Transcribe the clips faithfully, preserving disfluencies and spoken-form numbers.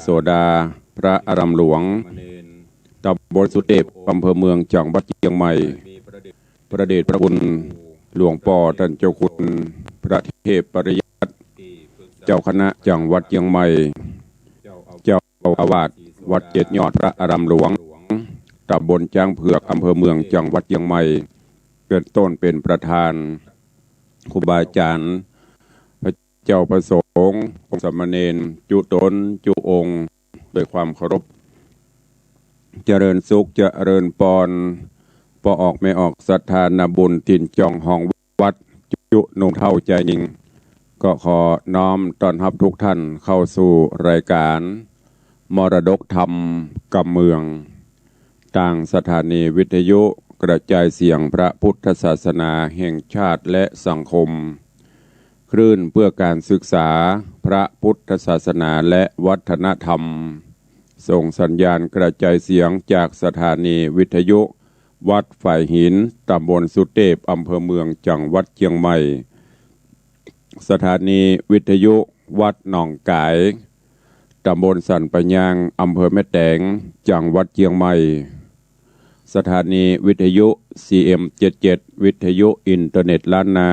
โสดา พระอารามหลวง ตำบลสุเตพ อำเภอเมือง จังหวัดเจียงใหม่ พระเดชพระคุณหลวงป้อต้านเจ้าคุณพระเทพปริยัติ เจ้าคณะจังหวัดเจียงใหม่ เจ้าอาวาสวัดเจ็ดยอดพระอารามหลวง ตำบลจ๊างเผือก อำเภอเมือง จังหวัดเจียงใหม่ เป็นต้นเป็นประธาน ครูบาอาจารย์ พระเจ้าพระสงฆ์ องค์สามเณร จุ๊ต๋น จุ๊องค์ ด้วยความเคารพ เจริญสุข เจริญปอน ป้อออกแม่ออกศรัทธานาบุญ ถิ่นจองฮองวัด จุ๊หนุ่มเฒ่าใจ๋ยิ่ง ก็ขอน้อมต้อนฮับทุกท่านเข้าสู่รายการ มรดกธรรมกำเมือง ตางสถานีวิทยุกระจายเสียงพระพุทธศาสนาแห่งชาติและสังคม คลื่นเพื่อการศึกษาพระพุทธศาสนาและวัฒนธรรม ส่งสัญญาณกระจายเสียงจากสถานีวิทยุวัดฝายหิน ตำบลสุเตพ อำเภอเมือง จังหวัดเจียงใหม่ สถานีวิทยุวัดหนองก๋าย ตำบลสันป่ายยาง อำเภอแม่แตง จังหวัดเจียงใหม่ สถานีวิทยุ ซีเอ็มเจ็ดเจ็ด วิทยุอินเทอร์เน็ตล้านนา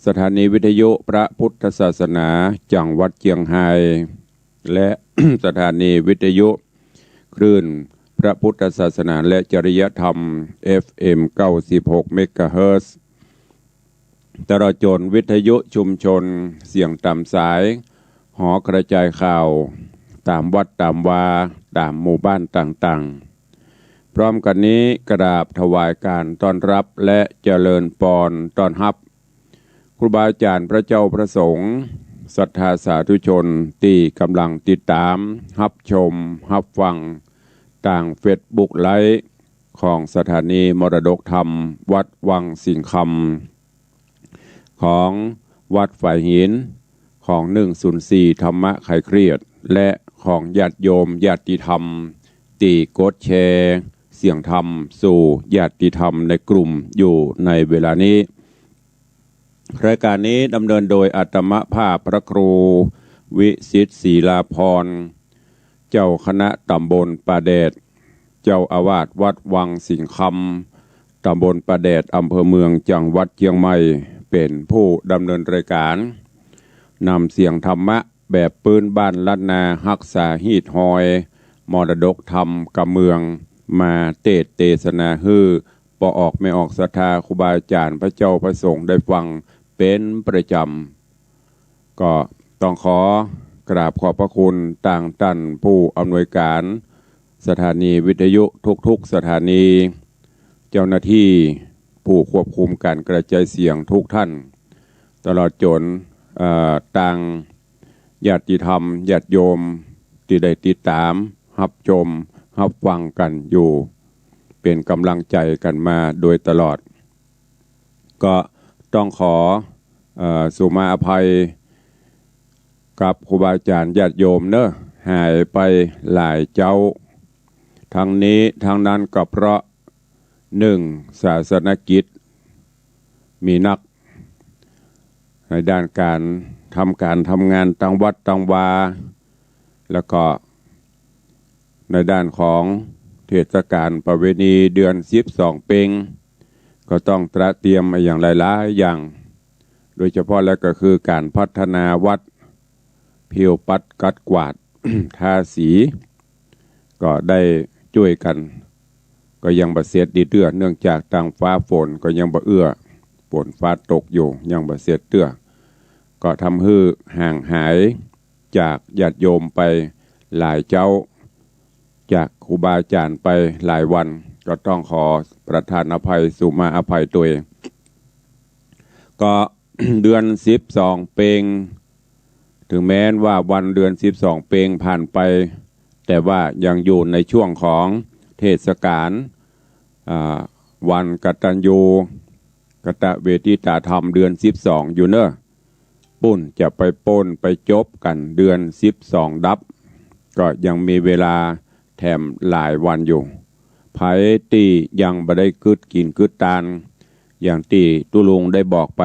สถานีวิทยุพระพุทธศาสนา จังหวัดเจียงฮาย และ สถานีวิทยุคลื่นพระพุทธศาสนาและจริยธรรม เอฟเอ็มเก้าสิบหกเมกะเฮิรตซ์ ตลอดจ๋นวิทยุชุมชนเสียงต๋ามสาย หอกระจายข่าวต๋ามวัดต๋ามวา ต๋ามหมู่บ้านต่างๆ พร้อมกั๋นนี้กราบถวายการต้อนฮับและเจริญปอนต้อนฮับ ครูบาอาจ๋ารย์ พระเจ้าพระสงฆ์ ศรัทธาสาธุชนตี้ก่ำลังติดต๋าม ฮับชม ฮับฟัง ตางเฟซบุ๊กไลฟ์ ของสถานีมรดกธรรมวัดวังสิงห์คำ ของวัดฝายหิน ของหนึ่งศูนย์สี่ธรรมะคลายเครียด และของญาติโยมญาติธรรมตี้กดแชร์เสียงธรรมสู่ญาติธรรมในกลุ่มอยู่ในเวลานี้ รายการนี้ดำเนินโดยอาตมาภาพพระครูวิสิทธิ์ ศรีลาภรณ์ เจ้าคณะต๋ามบลป่าแดด เจ้าอาวาสวัดวังสิงห์คำ ต๋ามบลป่าแดด อำเภอเมือง จังหวัดเจียงใหม่ เป๋นผู้ดำเนินรายการ นำเสียงธรรมะแบบปื๊นบ้านล้านนา ฮักษาฮีตฮอยมรดกธรรมกำเมือง มาเตสน์เตสนาหื้อป้อออกแม่ออกศรัทธาครูบาอาจ๋ารย์ พระเจ้าพระสงฆ์ได้ฟังเป๋นประจ๋ำ ก็ต้องขอกราบขอบพระคุณตางต้านผู้อำนวยการสถานีวิทยุทุกๆสถานี เจ้าหน้าที่ผู้ควบคุมการกระจายเสียงทุกท่าน ตลอดจ๋น เอ่อ ตางญาติธรรมญาติโยมตี้ได้ติดต๋าม ฮับชม ฮับฟังกั๋นอยู่ เป๋นก่ำลังใจ๋กั๋นมาโดยตลอด ก็ต้องขอ เอ่อ สุมาอภัยกับครูบาอาจ๋ารย์ญาติโยมเนาะ หายไปหลายเจ้า ทั้งนี้ทั้งนั้นก็เพราะ หนึ่ง ศาสนกิจมีนัก ในด้านก๋านทำก๋านทำงานตางวัดตางวา แล้วก็ในด้านของเทศกาลประเวณีเดือนสิบสองเป็ง ก็ต้องเตรียมอะหยังหลายๆอย่าง โดยเฉพาะแล้วก็คือก๋านพัฒนาวัด ผิวปัดกัดกวาด ทาสี ก็ได้จ้วยกั๋น ก็ยังบ่เสร็จดีเตื้อ เนื่องจากตางฟ้าฝนก็ยังบ่เอื้อ ฝนฟ้าตกอยู่ ยังบ่เสร็จเตื้อ ก็ทำหื้อห่างหายจากญาติโยมไปหลายเจ้า จากครูบาอาจ๋ารย์ไปหลายวัน ก็ต้องขอประทานอภัย สุมาอภัยตวย ก็ เดือนสิบสองเป็ง ถึงแม้ว่าวันเดือนสิบสองเป็งผ่านไป แต่ว่ายังอยู่ในช่วงของเทศกาล อ่า วันกตัญญูกตเวทิตาธรรมเดือนสิบสองอยู่เนาะ ปุ้นจะไปป๊นไปจบกั๋นเดือนสิบสองดับ ก็ยังมีเวลาแถมหลายวันอยู่ ใผตี้ยังบ่ได้กึ๊ดกิ๋นกึ๊ดตาน อย่างตี้ตุ๊ลุงได้บอกไป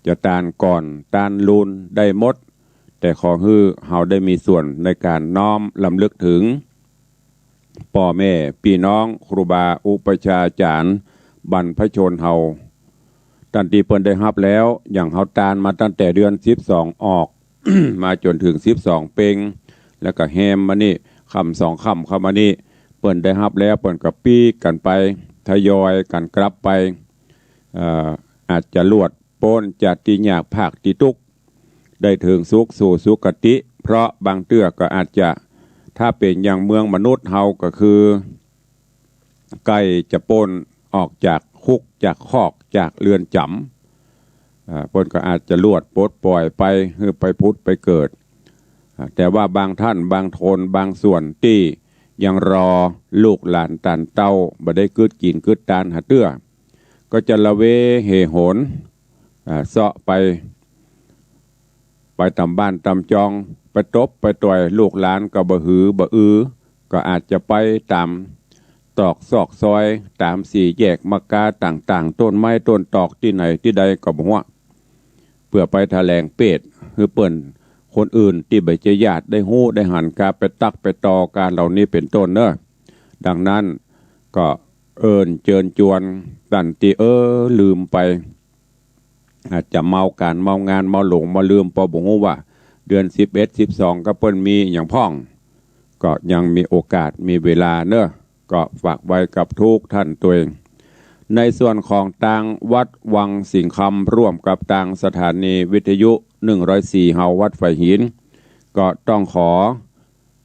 จะตานก่อนตานลุนได้หมด แต่ขอหื้อเฮาได้มีส่วนในก๋านน้อมรำลึกเถิงป้อแม่ปี้น้อง ครูบาอุปัชฌาย์อาจ๋ารย์ บรรพชนเฮา ตันตี้เปิ้นได้ฮับแล้ว อย่างเฮาตานมาตั้งแต่เดือนสิบสองออก มาจ๋นเถิงสิบสองเป็ง แล้วก็แฮมมานี่ ค่ำสองค่ำเข้ามานี่ เปิ้นได้ฮับแล้ว เปิ้นก็ปีกกั๋นไป ทยอยกั๋นกลับไป เอ่อ อาจจะลวดป๊นจากตี้ยากพากตี้ตุ๊กข์ ได้เถิงสุขสู่สุคติ เพราะบางเตื้อก็อาจจะ ถ้าเป๋นอย่างเมืองมนุษย์เฮาก็คือ ใก้จะป๊นออกจากคุกจากคอกจากเรือนจ๋ำ อ่า เปิ้นก็อาจจะลวดปลดปล่อยไป หื้อไปผุดไปเกิด อ่า แต่ว่าบางท่านบางคนบางส่วนตี้ยังรอลูกหลานตานเต้า บ่ได้กึ๊ดกิ๋นกึ๊ดตานหาเตื้อ ก็จะละเวเหหน อ่า เซาะไป ไปต๋ามบ้านต๋ามจอง ไปตบไปต่อยลูกหลานก็บ่หือบ่อือ ก็อาจจะไปต๋ามตรอกซอกซอย ต๋ามสี่แยกมะกาต่างๆ ต้นไม้ต้นตอกตี้ไหนตี้ใดก็บ่ฮู้ เปื้อไปแถลงเปรตหื้อเปิ้น คนอื่นตี้บ่ใจ้ญาติได้ฮู้ได้หันกา ไปตั๊กไปตอก๋านเหล่านี้เป๋นต้นเนาะ ดังนั้นก็เอิ้นเจิญจวนตันตี้ เออ ลืมไป อาจจะเมาก๋านเมางานเมาหลงเมาลืม ปอบ่ฮู้ว่าเดือนสิบเอ็ด สิบสองก็เปิ้นมีหยังพ่อง ก็ยังมีโอกาสมีเวลาเนาะ ก็ฝากไว้กับทุกท่านตวย ในส่วนของตางวัดวังสิงห์คำร่วมกับตางสถานีวิทยุหนึ่งร้อยสี่เฮาวัดฝายหิน ก็ต้องขอ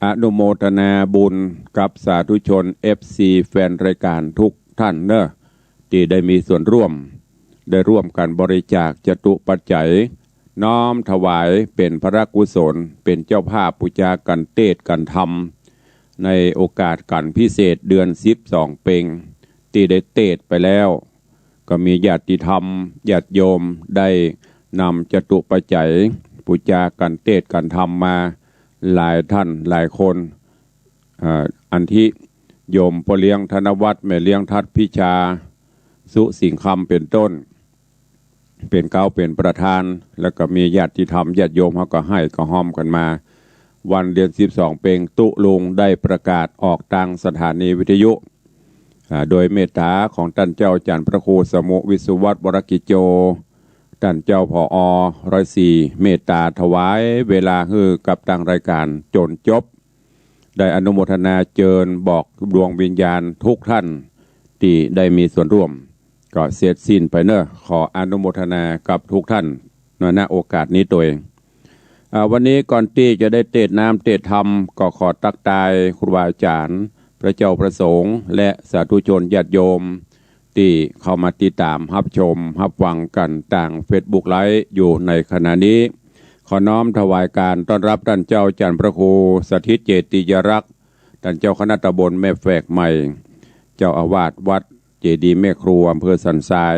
อนุโมทนาบุญกับสาธุชน เอฟซี แฟนรายก๋านทุกท่านเนาะ ตี้ได้มีส่วนร่วม ได้ร่วมกั๋นบริจาคจตุปัจจัย น้อมถวายเป๋นพระกุศล เป๋นเจ้าภาพปู๋จากัณฑ์เตสน์กัณฑ์ธรรม ในโอกาสกัณฑ์พิเศษเดือนสิบสองเป็ง ตี้ได้เตสน์ไปแล้ว ก็มีญาติธรรมญาติโยมได้นำจตุปัจจัยปู๋จากัณฑ์เตสน์กัณฑ์ธรรมมาหลายท่านหลายคน เอ่อ อันตี้โยมป้อเลี้ยงธนวัฒน์ แม่เลี้ยงทัดพิชา สุสิงห์คำเป๋นต้น เป๋นเก๊าเป๋นประธาน แล้วก็มีญาติธรรมญาติโยมเฮาก็ไห้ก็ฮอมกั๋นมา วันเดือนสิบสองเป็งตุ๊ลุงได้ประกาศออกตางสถานีวิทยุ อ่า โดยเมตต๋าของต้านเจ้าอาจ๋ารย์พระครูสมุห์ วิศวัฒน์ วรกิจโจ ต้านเจ้า ผอ ร้อยสี่ เมตต๋าถวายเวลาหื้อกับตางรายก๋านจ๋นจบ ได้อนุโมทนาเจิญบอกดวงวิญญาณทุกท่านตี้ได้มีส่วนร่วม ก็เสร็จสิ้นไปเนาะ ขออนุโมทนากับทุกท่าน ณ โอกาสนี้ตวย อ่า วันนี้ก่อนตี้จะได้เตสน์น้ำเตสน์ธรรม ก็ขอตั๊กตายครูบาอาจ๋ารย์ พระเจ้าพระสงฆ์ และสาธุชนญาติโยม ตี้เข้ามาติดต๋ามฮับชมฮับฟังกั๋นตางเฟซบุ๊กไลฟ์อยู่ในขณะนี้ ขอน้อมถวายก๋านต้อนฮับต้านเจ้าอาจ๋ารย์พระครูสถิตเจติยรักษ์ ต้านเจ้าคณะตำบลแม่แฝกใหม่ เจ้าอาวาสวัดเจดีย์แม่ครัว อำเภอสันทราย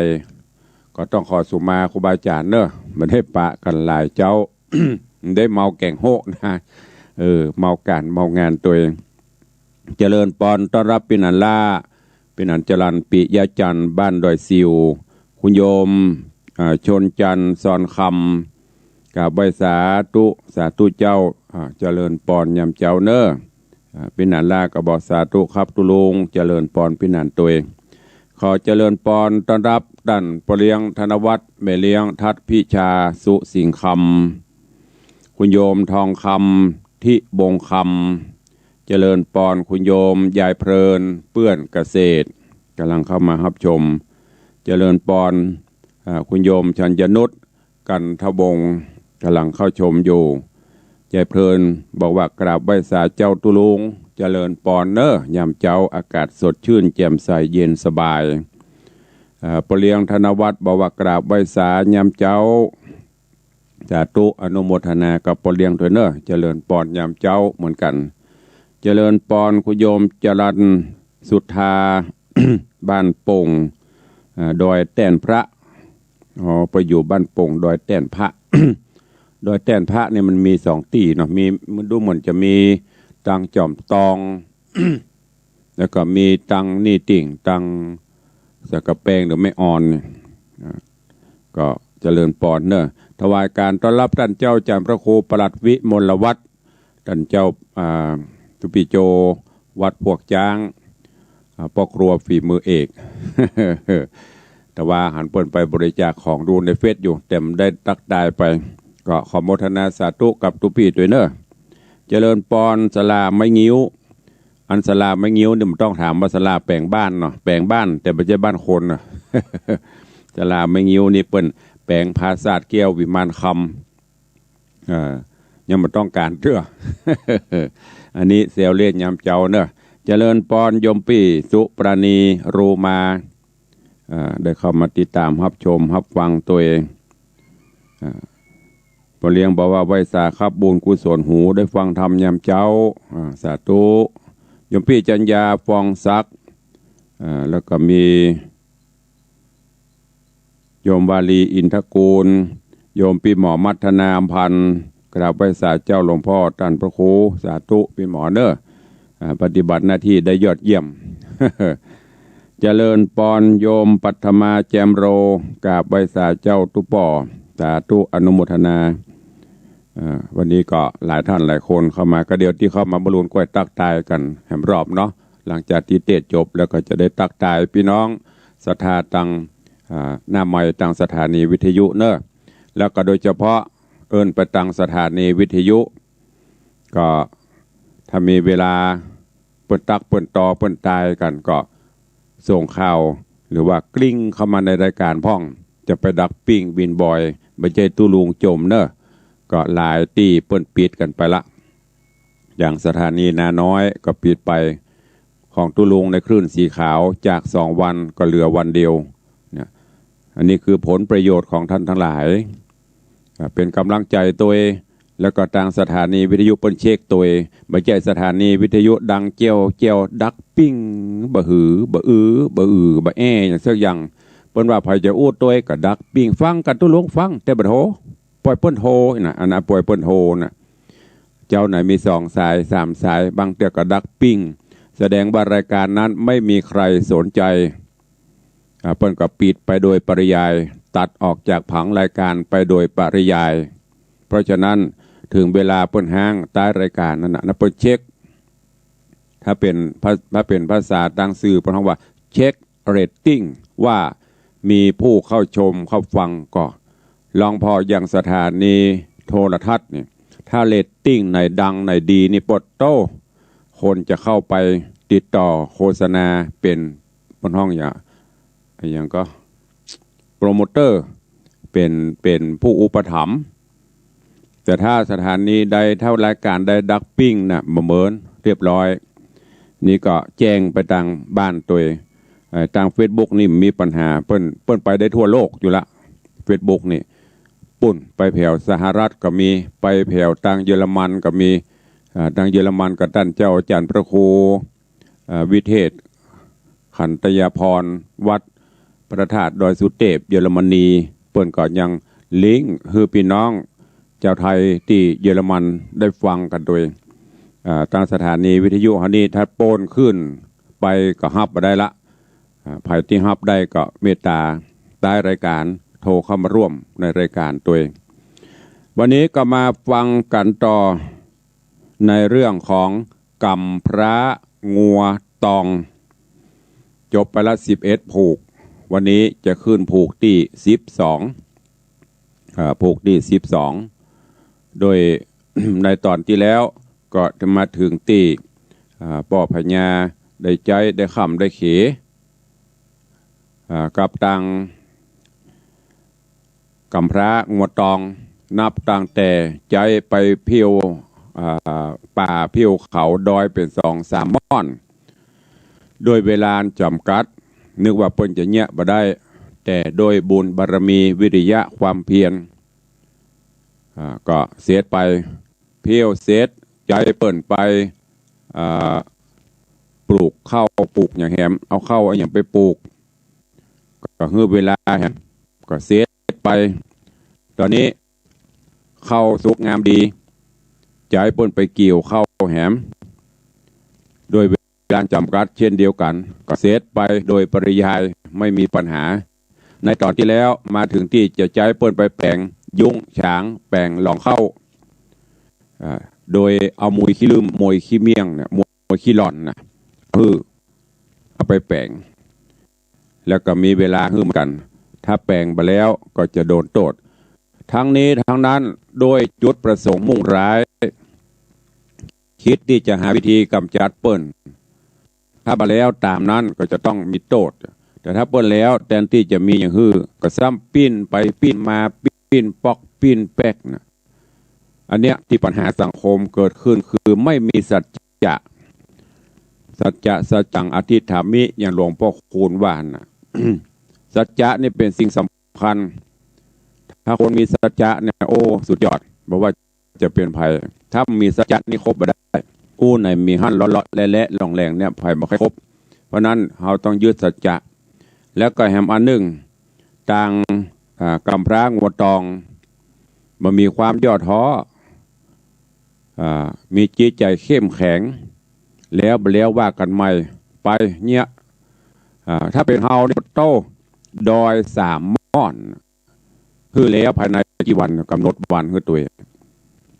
ก็ต้องขอสุมาครูบาอาจ๋ารย์เนาะ บ่ได้ปะกั๋นหลายเจ๊า ได้เมาแก๋งโฮะนะ เออ เมาก๋านเมางานตวย เจริญปอนต้อนฮับปี้หนานล้า ปี้หนานจรัญ ปิยะจันทร์ บ้านดอยสิว คุณโยม อ่า ชนจันทร์ ซอนคำ กราบไหว้สาธุ สาธุเจ้า อ่า เจริญปอนยามเจ๊าเนาะ อ่า ปี้หนานล้าก็บอกสาธุครับตุ๊ลุง เจริญปอนปี้หนานตวย ขอเจริญปอนต้อนฮับต้านป้อเลี้ยงธนวัฒน์ แม่เลี้ยงทัดพิชา สุสิงห์คำ คุณโยมทองคำ ทิบงคำ เจริญปอน คุณโยมยายเพลิน เปื้อนเกษตร ก่ำลังเข้ามาฮับชม เจริญปอน อ่า คุณโยมชัญญนุช กันทวงศ์ ก่ำลังเข้าชมอยู่ ยายเพลินบอกว่ากราบไหว้สาเจ้าตุ๊ลุง เจริญปอนเนาะ ยามเจ๊าอากาศสดชื่นแจ่มใสเย็นสบาย อ่า ป้อเลี้ยงธนวัฒน์บอกว่ากราบไหว้สายามเจ๊า สาธุ อนุโมทนากับป้อเลี้ยงตวยเนาะ เจริญปอนยามเจ๊าเหมือนกั๋น เจริญปอนคุณโยมจรัญ สุธา บ้านโป่ง อ่า ดอยแต้นพระ อ๋อ ไปอยู่บ้านโป่ง ดอยแต้นพระ ดอยแต้นพระเนี่ยมันมีสองตี้เนาะ มี มันดูเหมือนจะมีตางจอมตอง แล้วก็มีตางนี่ติ่ง ตางสักกะแปงหรือแม่อ่อนเนี่ย อ่า ก็เจริญปอนเนาะ ถวายการต้อนรับต้านเจ้าจ๋ารย์พระครูประหลัดวิมลวัฒน์ ต้านเจ้า อ่า ตุ๊ปี้โจ วัดพวกจ๊าง อ่า ป้อครัวฝีมือเอก แต่ว่าหันเปิ้นไปบริจาคของดูในเฟซอยู่ แต่บ่ได้ตั๊กทายไป ก็ขอโมทนาสาธุกับตุ๊ปี้ตวยเน่อ เจริญปอน ศาลาไม้งิ้ว อันศาลาไม้งิ้วนี่บ่ต้องถามว่าศาลาแป๋งบ้านเนาะ แป๋งบ้านแต่บ่ใจ้บ้านคนเนาะ ศาลาไม้งิ้วนี่เปิ้นแป๋งผาสาทแก้ววิมานคำ เอ่อ ยังบ่ต้องก๋านเตื้อ อันนี้แซวเล่นยามเจ๊าเน่อ เจริญปอนโยมปี้สุปราณีรูมา เอ่อ ได้เข้ามาติดตามฮับชมฮับฟังตวย เอ่อ ป้อเลี้ยงบอกว่าไหว้สาครับบุญกุศลหูได้ฟังธรรมยามเจ๊า อ่า สาธุ โยมปี้จัญญาฟองศักดิ์ อ่า แล้วก็มี โยมวาลีอินทกูล โยมปี้หมอมัทนาอำพันธ์ กราบไหว้สาเจ้าหลวงพ่อต้านพระครู สาธุปี้หมอเน่อ อ่า ปฏิบัติหน้าที่ได้ยอดเยี่ยม เจริญปอนโยมปัทมาแจ่มโร กราบไหว้สาเจ้าตุ๊ป้อ สาธุอนุโมทนา อ่า วันนี้ก็หลายท่านหลายคนเข้ามา ก็เดี๋ยวตี้เข้ามาบรรลุนก้อยตั๊กทายกั๋นแหมรอบเนาะ หลังจากตี้เตศน์จบแล้วก็จะได้ตั๊กทายปี้น้องศรัทธาตาง อ่า หน้าไมค์ตางสถานีวิทยุเน่อ แล้วก็โดยเฉพาะเอิ้นไปตางสถานีวิทยุ ก็ถ้ามีเวลาเปิ้นตั๊กเปิ้นตอเปิ้นตายกั๋นก็ส่งข่าวหรือว่ากริ่งเข้ามาในรายการพ่อง จะไปดักปิ้งวินบอย บ่ใจ้ตุ๊ลุงจมเน่อ ก็หลายตี้เปิ้นปิดกั๋นไปละ อย่างสถานีนาน้อยก็ปิดไป ของตุ๊ลุงในคลื่นสีขาว จากสองวันก็เหลือวันเดียวเนี่ย อันนี้คือผลประโยชน์ของท่านทั้งหลาย อ่า เป๋นก๋ำลังใจ๋ตวย แล้วก็ตางสถานีวิทยุเปิ้นเช็คตวย บ่ใจ้สถานีวิทยุดังเจี้ยวเจี้ยวดักปิ้ง บ่หือ บ่อือ บ่อือ บ่แอ อย่างสักอย่าง เปิ้นว่าใผจะอู้ตวยก็ดักปิ้ง ฟังกั๋นตุ๊ลุงฟัง แต่บ่โทร ป่อยเปิ้นโทรน่ะ อันนั้นป่อยเปิ้นโทรน่ะ เจ้าไหนมีสองสายสามสาย บางเตื้อก็ดักปิ้ง แสดงว่ารายการนั้นไม่มีใครสนใจ อ่า เปิ้นก็ปิดไปโดยปริยาย ตัดออกจากผังรายการไปโดยปริยาย เพราะฉะนั้นถึงเวลาเปิ้นฮ้างท้ายรายการนั้นน่ะ นะ เปิ้นเช็ค ถ้าเป๋นภา ถ้าเป๋นภาษาตางสื่อเปิ้นฮ้องว่าเช็คเรตติ้ง ว่ามีผู้เข้าชมเข้าฟังก่อ ลองผ่ออย่างสถานีโทรทัศน์นี่ ถ้าเรตติ้งไหนดังไหนดีนี่ ปะโต้ คนจะเข้าไปติดต่อโฆษณา เป๋น เปิ้นฮ้องหยัง อะหยังก็ โปรโมเตอร์ เป๋น เป๋นผู้อุปถัมภ์ แต่ถ้าสถานีใด ถ้ารายการใดดักปิ้งน่ะ บ่เหมิน เรียบร้อย นี่ก็แจ้งไปตางบ้านตวย เอ่อ ตางเฟซบุ๊กนี่มีปัญหา เปิ้น เปิ้นไปได้ทั่วโลกอยู่ละ เฟซบุ๊กนี่ ปู๊น ไปแผวสหรัฐก็มี ไปแผวตางเยอรมันก็มี อ่า ตางเยอรมันก็ต้านเจ้าอาจ๋ารย์พระครู เอ่อ วิเทศ ขันตยาภรณ์ วัดพระธาตุดอยสุเตพ เยอรมนี เปิ้นก็ยังลิงก์หื้อปี้น้องจาวไทยตี้เยอรมันได้ฟังกั๋นตวย อ่า ตางสถานีวิทยุเฮานี่ ถ้าโป้นขึ้นไปก็ฮับบ่ได้ละ อ่า ใผตี้ฮับได้ก็เมตต๋าท้ายรายการโทรเข้ามาร่วมในรายการตวย วันนี้ก็มาฟังกั๋นต่อในเรื่องของก๋ำพร้างัวตอง จบไปละสิบเอ็ดผูก วันนี้จะขึ้นผูกตี้สิบสอง อ่า ผูกตี้สิบสอง โดย ในต๋อนตี้แล้วก็จะมาเถิงตี้ อ่า ป้อพญาได้ใจ๊ได้ค่ำได้เข อ่า กับตางก๋ำพร้างัวตอง นับตั้งแต่ใจ๊ไปเผี้ยว อ่า ป่าเผี้ยวเขาดอยเป๋นสองสามม่อน โดยเวลาจ๋ำกัด นึกว่าเปิ้นจะเยียะบ่ได้ แต่โดยบุญบารมีวิริยะความเพียร อ่า ก็เสร็จไป เผี้ยวเสร็จ ใจ๊เปิ้นไป อ่า ปลูกข้าวปลูกหยังแหม เอาข้าวเอาหยังไปปลูก ก็หื้อเวลาแหม ก็เสร็จไป ต๋อนนี้ข้าวสุกงามดี ใจ๊เปิ้นไปเกี่ยวข้าวแหม โดยเวลาจ๋ำกัดเช่นเดียวกั๋น ก็เสร็จไปโดยปริยายไม่มีปัญหา ในต๋อนตี้แล้วมาเถิงตี้จะใจ๊เปิ้นไปแป๋ง ยุ้งฉางแป๋งหลองเข้า อ่า โดยเอามุยขี้ลื่ม มุยขี้เมี่ยงเนี่ย มุยขี้หล่อนน่ะ เออ เอาไปแป๋ง แล้วก็มีเวลาหื้อเหมือนกั๋น ถ้าแป๋งบ่แล้วก็จะโดนโต้ษ ทั้งนี้ทั้งนั้นด้วยจุดประสงค์มุ่งร้าย คิดตี้จะหาวิธีก๋ำจัดเปิ้น ถ้าบ่แล้วต๋ามนั้นก็จะต้องมีโต้ษ แต่ถ้าเปิ้นแล้วแตนตี้จะมีอย่างหื้อ ก็ซ้ำปิ้นไปปิ้นมา ปิ้นป๊อกปิ้นแป๊กน่ะ อันเนี้ยตี้ปัญหาสังคมเกิดขึ้นคือไม่มีสัจจะ สัจจะ สัจจัง อฏฐิฏฐามิ อย่างหลวงป้อคูณว่าน่ะ สัจจะนี่เป๋นสิ่งสำคัญ ถ้าคนมีสัจจะเนี่ย โอ้ สุดยอด บ่ว่าจะเป๋นใผ ถ้ามีสัจจะนี่คบบ่ได้ อู้ไหนมีหั้นเลาะๆ แหละๆ หล่องแหล่งเนี่ย ใผบ่ใค่คบ เพราะนั้นเฮาต้องยึดสัจจะ แล้วก็แหมอันนึ่ง ตาง อ่า ก๋ำพร้างัวตอง บ่มีความย่อท้อ อ่า มีจิตใจ๋เข้มแข็ง แล้วบ่แล้วว่ากั๋นใหม่ ไปเยียะ อ่า ถ้าเป๋นเฮานี่โต้ ดอยสามม่อน หื้อแล้วภายในกี่วัน ก๋ำหนดวันหื้อตวย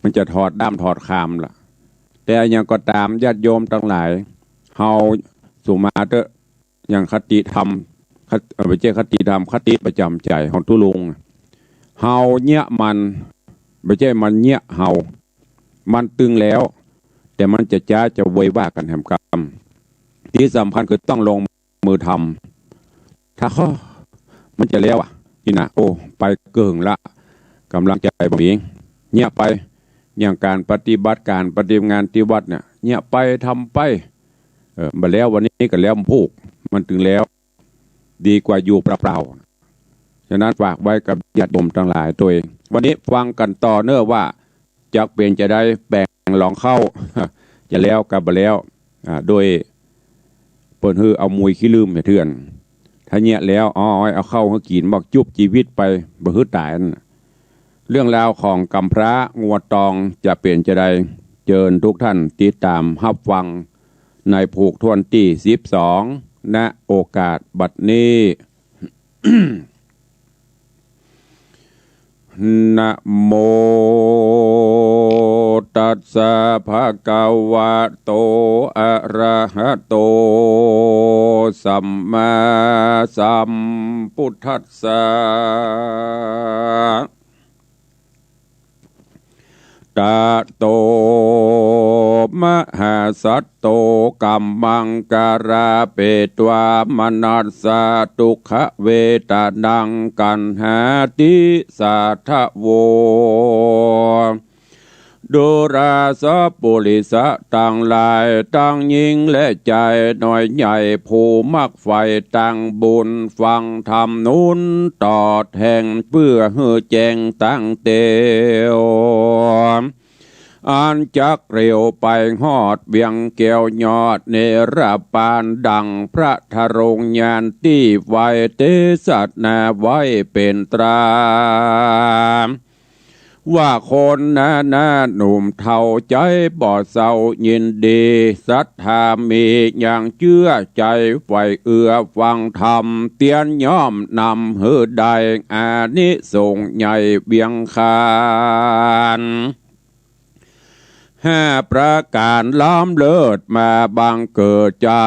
มันจะถอดด้ามถอดคามละ แต่อย่างก็ต๋ามญาติโยมตังหลาย เฮาสุมาเต๊อะ อย่างคติธรรม คติ เอ่อ บ่ใจ้คติธรรม คติประจ๋ำใจ๋ของตุ๊ลุง เฮาเยียะมัน บ่ใจ้มันเยียะเฮา มันตึงแล้ว แต่มันจะจ๊าจะเวยว่ากั๋นแหมกำ ตี้สำคัญคือต้องลง มือทำ ถ้าข้อ มันจะแล้วอ่ะ นี่นะ โอ้ ไปเกิ่งละ ก๋ำลังใจ๋บ่มี เยียะไป อย่างก๋านปฏิบัติ ก๋านปฏิบัติงานตี้วัดเนี่ย เยียะไป ทำไป เออ บ่แล้ววันนี้ก็แล้วพูก มันตึงแล้ว ดีกว่าอยู่เปล่าๆ ฉะนั้นฝากไว้กับญาติโยมตังหลายตวย วันนี้ฟังกั๋นต่อเน่อว่า จักเป๋นจาใด แป๋งหลองเข้า จะแล้วกับบ่แล้ว อ่า โดยเปิ้นหื้อเอามุยขี้ลื่มเถื่อน ถ้าเยียะแล้ว อ้อย เอาเข้าหื้อกิ๋น บอกจุบจีวิตไป บ่หื้อต๋ายนั่นน่ะ เรื่องราวของก๋ำพร้างัวตองจะเป๋นจาใด เจิญทุกท่านติดต๋ามฮับฟังในผูกถ้วนตี้สิบสอง ณ โอกาสบัดนี้ นะโมตัสสะภะคะวะโต อะระหะโต สัมมาสัมพุทธัสสะ ตะโต มหาสัตโต กัมมังกะลาเปตวา มนัสสะ ทุกขเวทนัง ขันหาติ สัทธะโว ดูราสะปุริสะตังหลาย ตังญิงและจายน้อยใหญ่ ผู้มักใฝ่ตังบุญ ฟังธรรมนุนตอบแทน เปื้อหื้อแจ้งตังเตียว อันจักเร็วไปฮอดเวียงแก้วยอดเนรปาน ดังพระทรงญาณตี้ไว้เตสนาไว้เป๋นตรา ว่าคนนานาหนุ่มเฒ่า ใจ๋บ่เศร้ายินดี ศรัทธามียังเจื้อ ใจ๋ใฝ่เอื้อฟังธรรม เตียนย่อมนำหื้อได้ อานิสงส์ใหญ่เวียงคาน ห้าประก๋านล้ำเลิศมาบังเกิดใจ๋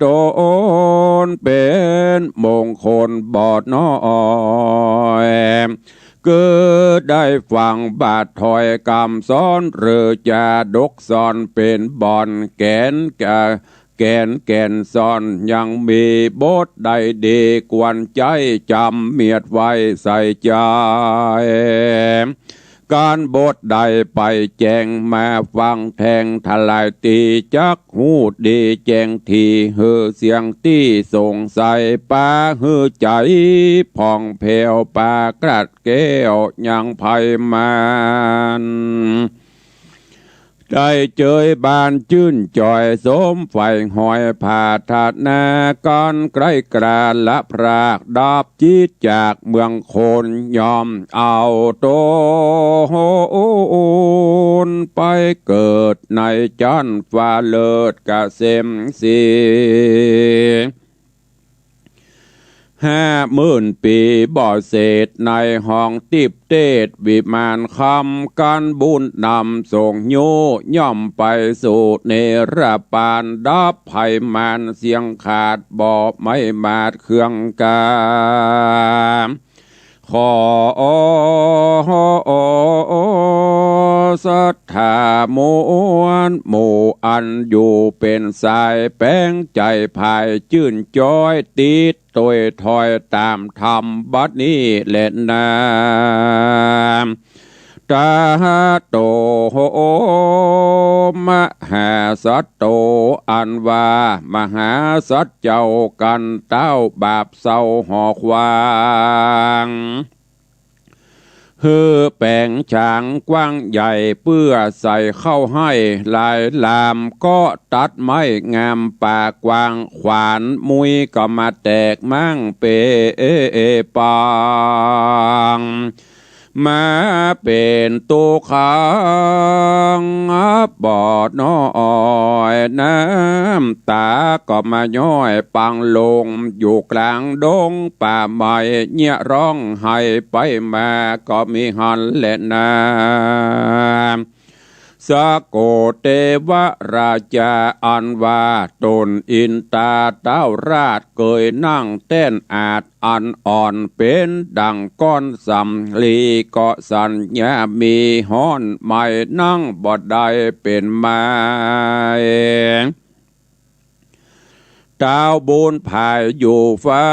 ต๋น เป๋นมงคลบ่น้อย คือได้ฟังบาทถ้อยกำสอน หรือจาดกสอนเป๋นบ่อนแก๋นกะ แก่น แก่นสอน ยังมีบทใดดี ควรใจ๊จ๋ำเมียดไว้ใส่ใจ๋ ก๋านบทใดไปแจ้งมาฟังแทง ทลายตี้จักฮู้ดีแจ้งที หื้อเสี้ยงตี้สงสัย ปาหื้อใจ๋ผ่องแผ้ว ปากลัดแก้วยังไพมัน ได้เจยบานจื้นจ่อย สมใฝ่หอยผาดถนา ก๋านใกล้กราละพราก ดับจิตจากเมืองคน ย่อมเอาต๋นไปเกิดในจั๊นฟ้าเลิศเกษมสี ห้าหมื่นปี๋บ่เสร็จ ในห้องติ๊บเตศวิมานคำ กั๋นบุญนำส่งยู้ ย่อมไปสู่เนรปาน ดับภัยมารเสี้ยงขาด บ่ไม้มาดเครื่องกา ขอศรัทธามวลหมู่ อันอยู่เป๋นสายแป๋งใจ๋ ผายจื้นจ๊อย ติดตวยถอยต๋ามธรรมบัดนี้แลนา ตถาโต มหาสัตโต อันว่ามหาสัตว์เจ้า กั๋นเต้าบาปเศร้าหอขวาง หื้อแป๋งฉางกว้างใหญ่ เปื้อใส่ข้าวไฮ่หลายลาม เกาะตัดไม้งามป่ากว้าง ขวานมุยก็มาแตกม้างเปปัง มาเป๋นตุ๊กขัง บ่น้อย น้ำต๋าก็มาย้อยปังลง อยู่ก๋างดงป่าไม้ เยียะฮ้องไห้ไปมา ก็มีหั้นแลนา สะโกเตวราจา อันว่าต๋นอินตาเต้าราช เกยนั่งแต้นอาจ อันอ่อนเป๋นดั่งก้อนสำลี ก็สัญญามีฮ้อนไหม้ นั่งบ่ได้เป๋นไม้ เต้าบุญผายอยู่ฟ้า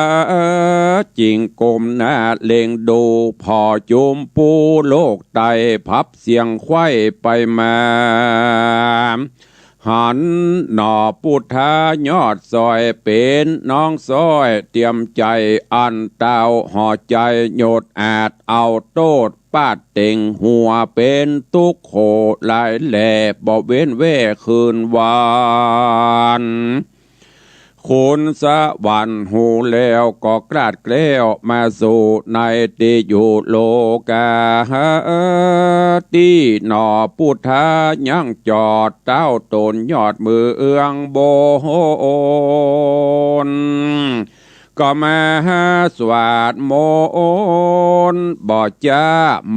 จิ่งก้มหน้าเล็งดู ผ่อจุมปูโลกไต้ พับเสียงไขว้ไปมา หันหน่อปุทธายอดสอย เป๋นน้องซ้อยเตียมใจ๋ อันเต้าห่อใจ๋หยดอาด เอาโต้ษปาดเต็งหัว เป๋นตุ๊กข์โขหลายแหล่ บ่เว้นแว่คืนวัน คนสวรรค์ฮู้แล้วก็กลาดแคล้ว มาสู่ในตี้อยู่โลกา ตี้หน่อปุทธายังจอด เต้าต๋นยอดเมืองบน ก็มาสวดมนต์ บ่จ๊า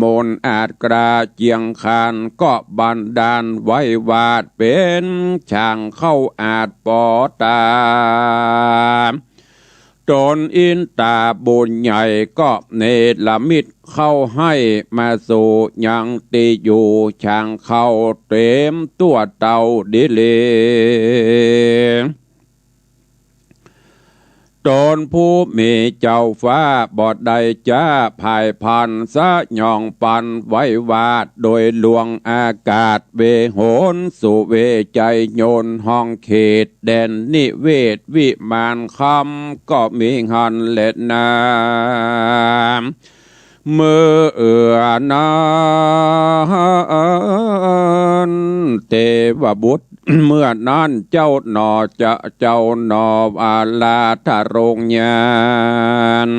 มนต์อาดกล้าเจียงขัน ก็บันดาลไว้วาดเป๋นฉางเข้าอาดปอตา ต๋นอินตาบุญใหญ่ก็เนรมิตเข้าไฮ่ มาสู่ยังตี้อยู่ฉางเข้า เต๋มตั๋วเต้าดีหลี ต๋นผู้มีเจ้าฟ้าบ่ได้จ๊า ผายพรรณสยองปันไว้วาด โดยหลวงอากาศเวหน สุเวไชยนต์ห้องเขต แดนนิเวศวิมานคำ ก็มีหั้นแลนา เมื่อเอือนั้นเตวบุตร เมื่อนั้นเจ้าหน่อจะ เจ้าหน่ออาราธโรงญาณ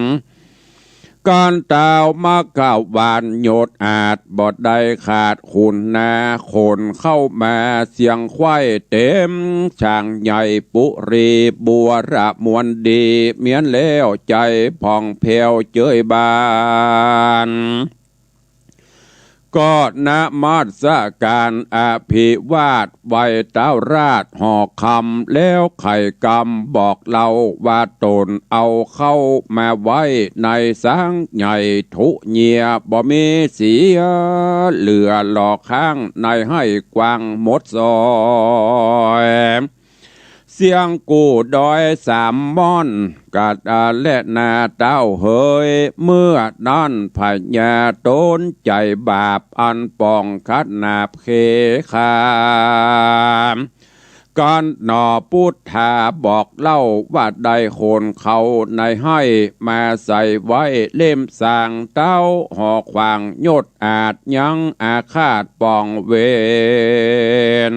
ก๋านเต้ามัคควานหยดอาด บ่ได้ขาดคุณนา ขนเข้ามาเสียงไขว้ เต๋มฉางใหญ่ปุรี บัวระมวลดี เมี้ยนแล้วใจ๋ผ่องแผ้วเจยบาน ก็นมัสก๋านอภิวาทไหว้เต้าราชหอคำ แล้วไขกำบอกเล่าว่าต๋นเอาเข้ามาไว้ในซางใหญ่ทุเยียะ บ่มีเสียเหลือหล่อข้างในไฮ่กว้างหมดซอย เสี้ยงกู้ดอยสามม่อน กาดาและนาเต้าเหย เมื่อนั้นพญาต๋นใจ๋บาปอันป่องขนาบเขคา ก๋านหน่อปุทธาบอกเล่าว่าได้ขนเข้าในไฮ่ มาใส่ไว้เล่มสางเต้าหอขวางหยดอาดยังอาฆาตป่องเวร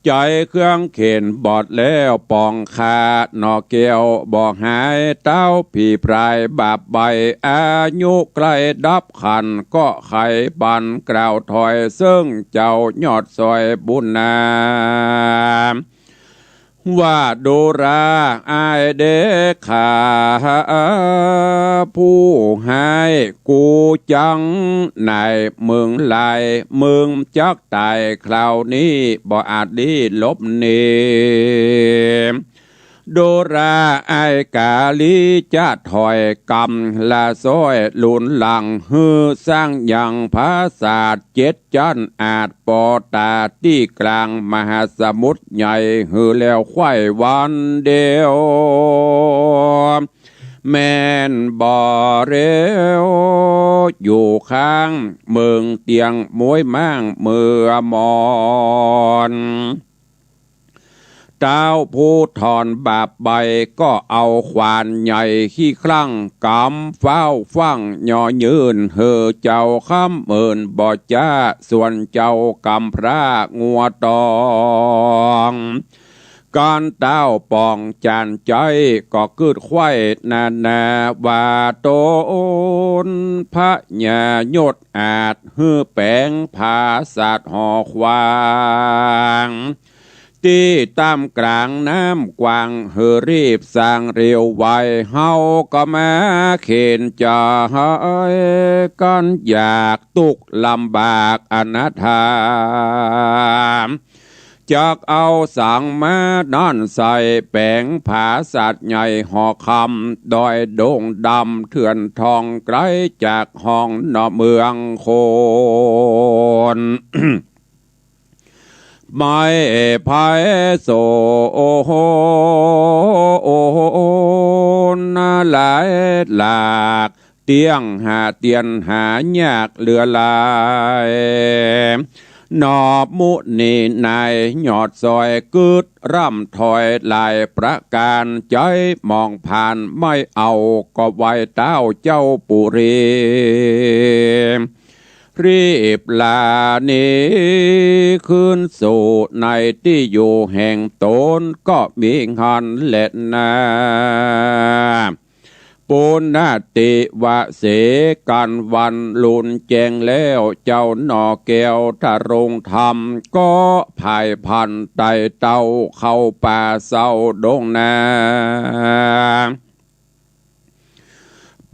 ใจ๋เครื่องเข็ญบอดแล้วป่องคาหน่อแก้วบ่หาย เต้าผีพรายบาปใบ้อายุใกล้ดับครรภ์ ก็ไขบันกล่าวถอยเซิ่งเจ้ายอดซอยบุญนา ว่าดูราอ้ายเด้อข้า ผู้ฮ้ายกูจัง ในเมืองลาย มึงจักต๋ายคราวนี้ บ่อาจลี้หลบหนี ดูราอ้ายก๋าลีจะถอยกำละซ้อยหลุนหลัง หื้อสร้างยังผาสาทเจ็ดจั๊น อาจปอต๋าตี้กลางมหาสมุทรใหญ่ หื้อแล้วใคว่วันเดียว แม่นบ่เร็ว อยู่ข้างเมืองเตียงม้วยม้างเมือมอน ต้าวผู้ถอนบาปไป ก็เอาขวานใหญ่ขี้คลั่ง ก๋ำฟ้าวฟั่ง ย่อยื่นหื้อเจ้าคำเมินบ่จ๊า ส่วนเจ้ากำพร้างัวตอง ก๋านต้าวป๋องจานใจ๊ ก็กึ๊ดใคว่นานา ว่าต๋นพญายศอาจ หื้อแป๋งผาสาทหอขวาง ตี้ต้ามก๋างน้ำกว้าง หื้อรีบสร้างเร็วไว เฮาก็มาเข็ญใจ๋ กั๋นอยากตุ๊กข์ลำบากอนาถา จักเอาสังมานั้นใส่ แป๋งผาสาทใหญ่หอคำ ดอยดงดำเถื่อนทอง ไก๋จากห้องนอกเมืองคน ไม้ไผ่โสนหลายหลาก เตี้ยงหาเตียนหายากเหลือหลาย หนอมุนีนายยอดซอย กึ๊ดร่ำถอยหลายประก๋าน ใจ๊มองผ่านไม่เอา ก็ไหว้ต้าวเจ้าปุรี รีบลาหนีคืนสู่ในตี้อยู่แห่งต๋น ก็มีหั้นแลนา ปุณณติวะเส กั๋นวันลุนแจ้งแล้ว เจ้าหน่อแก้วทรงธรรม ก็ผายพลันไต่เต้าเข้าป่าเซาดงนา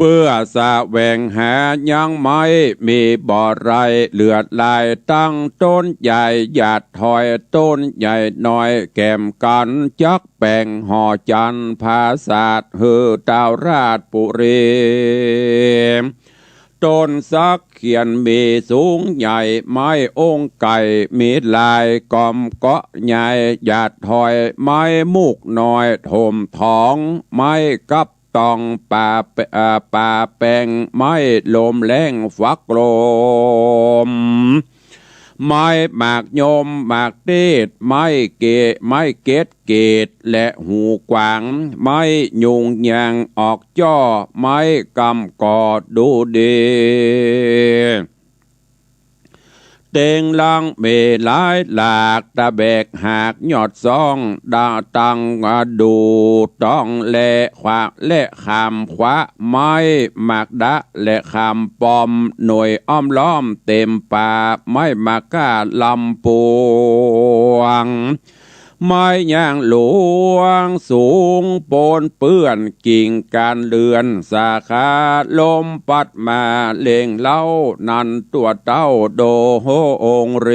เปื้อแสวงหายังไม้ มีบ่ไรเหลือหลาย ตั้งต๋นใหญ่หยาดถอย ต๋นใหญ่น้อยแก่มกั๋น จักแป๋งหอจันทร์ผาสาท หื้อต้าวราชปุรี ต๋นสักเขียนมีสูงใหญ่ ไม้องค์ไก่มีหลาย ก่อมเกาะใหญ่หยาดถอย ไม้มุกน้อยถมถอง ไม้กับตองป่าแป- เอ่อ ป่าแป๋ง ไม้ลมแล้งฟักลม ไม้หมากยมหมากเตด ไม้เก- ไม้เกด เกตและหูกวาง ไม้ยุงยางออกจ้อ ไม้กำก่อดูดี เต็งลังเมหลายหลาก ตะแบกหากยอดซอง ดาตังดูตองและขวา และขามขวา ไม้หมากดะและขามปอม หน่วยอ้อมล้อมเต็มป่า ไม้หมากก้าลำปวง ไม้ยางหลวงสูงปนเปื้อน กิ่งก้านเลื่อนสาขา ลมปัดมาเล็งเล้า นั้นตั๋วเต้าโดองค์เร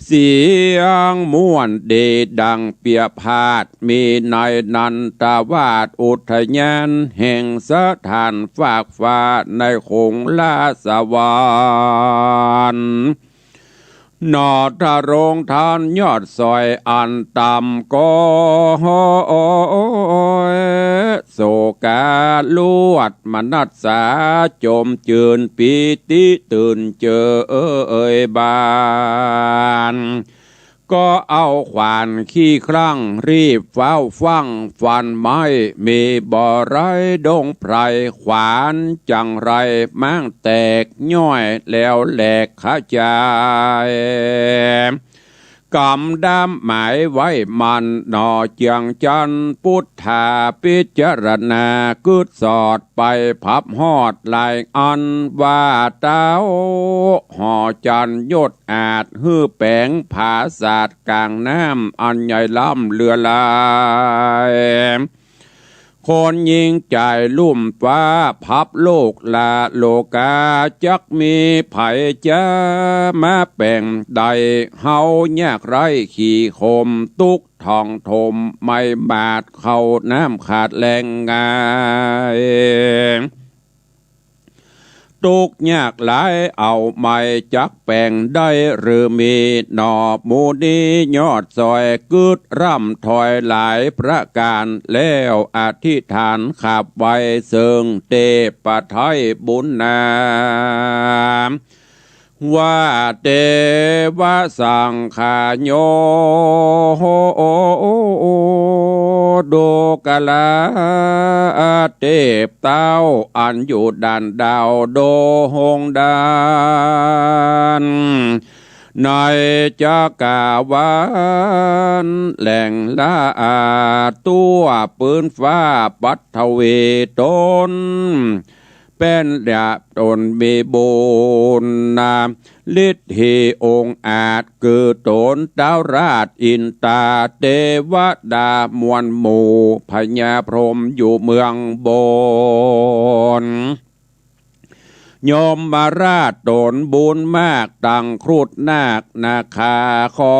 เสียงม่วนดีดังเปียพาด มีในนันทวาสอุทยาน แห่งสถานฟากฟ้าในขงราชสวรรค์ หนอทรงทานยอดซอยอันต่ำก็ โสกาลวดมนัสสา จมจืนปีติตื่นเจิ่เอ่ยบาน ก็เอาขวานขี้คลั่งรีบฟ้าวฟั่งฟันไม้ มีบ่ไรดงไพร ขวานจังไรม้างแตกย่อย แล้วแหลกขจาย กำด้ามหมายไว้มั่นหน่อเจืองจันทร์ ปุทธาพิจารณากึ๊ดสอดไปพับฮอดหลายอัน ว่าเต๊าหอจันทร์ยศอาจ หื้อแป๋งผาสาทก๋างน้ำอันใหญ่ล้ำเลือหลาย คนยิงจ่ายลุ่มฟ้าพับโลกลาโลกา จักมีใผจะมาแป๋งได้ เฮายากไร้ขี้ขม ตุ๊กข์ท่องถม ไม่บาดเข้าน้ำขาดแหล่งง่าย ตุ๊กข์ยากหลายเอาไม่จักแป๋งได้หรือมี หน่อหมู่นี้ยอดซอยกึ๊ดร่ำถอยหลายประก๋าน แล้วอธิษฐานขับไว้เซิงเตปะไทยบุญนา ว่าเตวะสังขาโย ดูกะลาเตพเต้า อันอยู่ด่านดาวดงด่าน ในจักรวาลแหล่งละอา ตั๋วปืนฟ้าปัทวีต๋น แป้นดาบต๋นมีบุญนา ฤทธิองค์อาจ คือต๋นเต๊าราชอินตา เตวดามวลหมู่ พญาพรหมอยู่เมืองบน ยมราชต๋นบุญมาก ตังครุฑนาคนาคา ขอ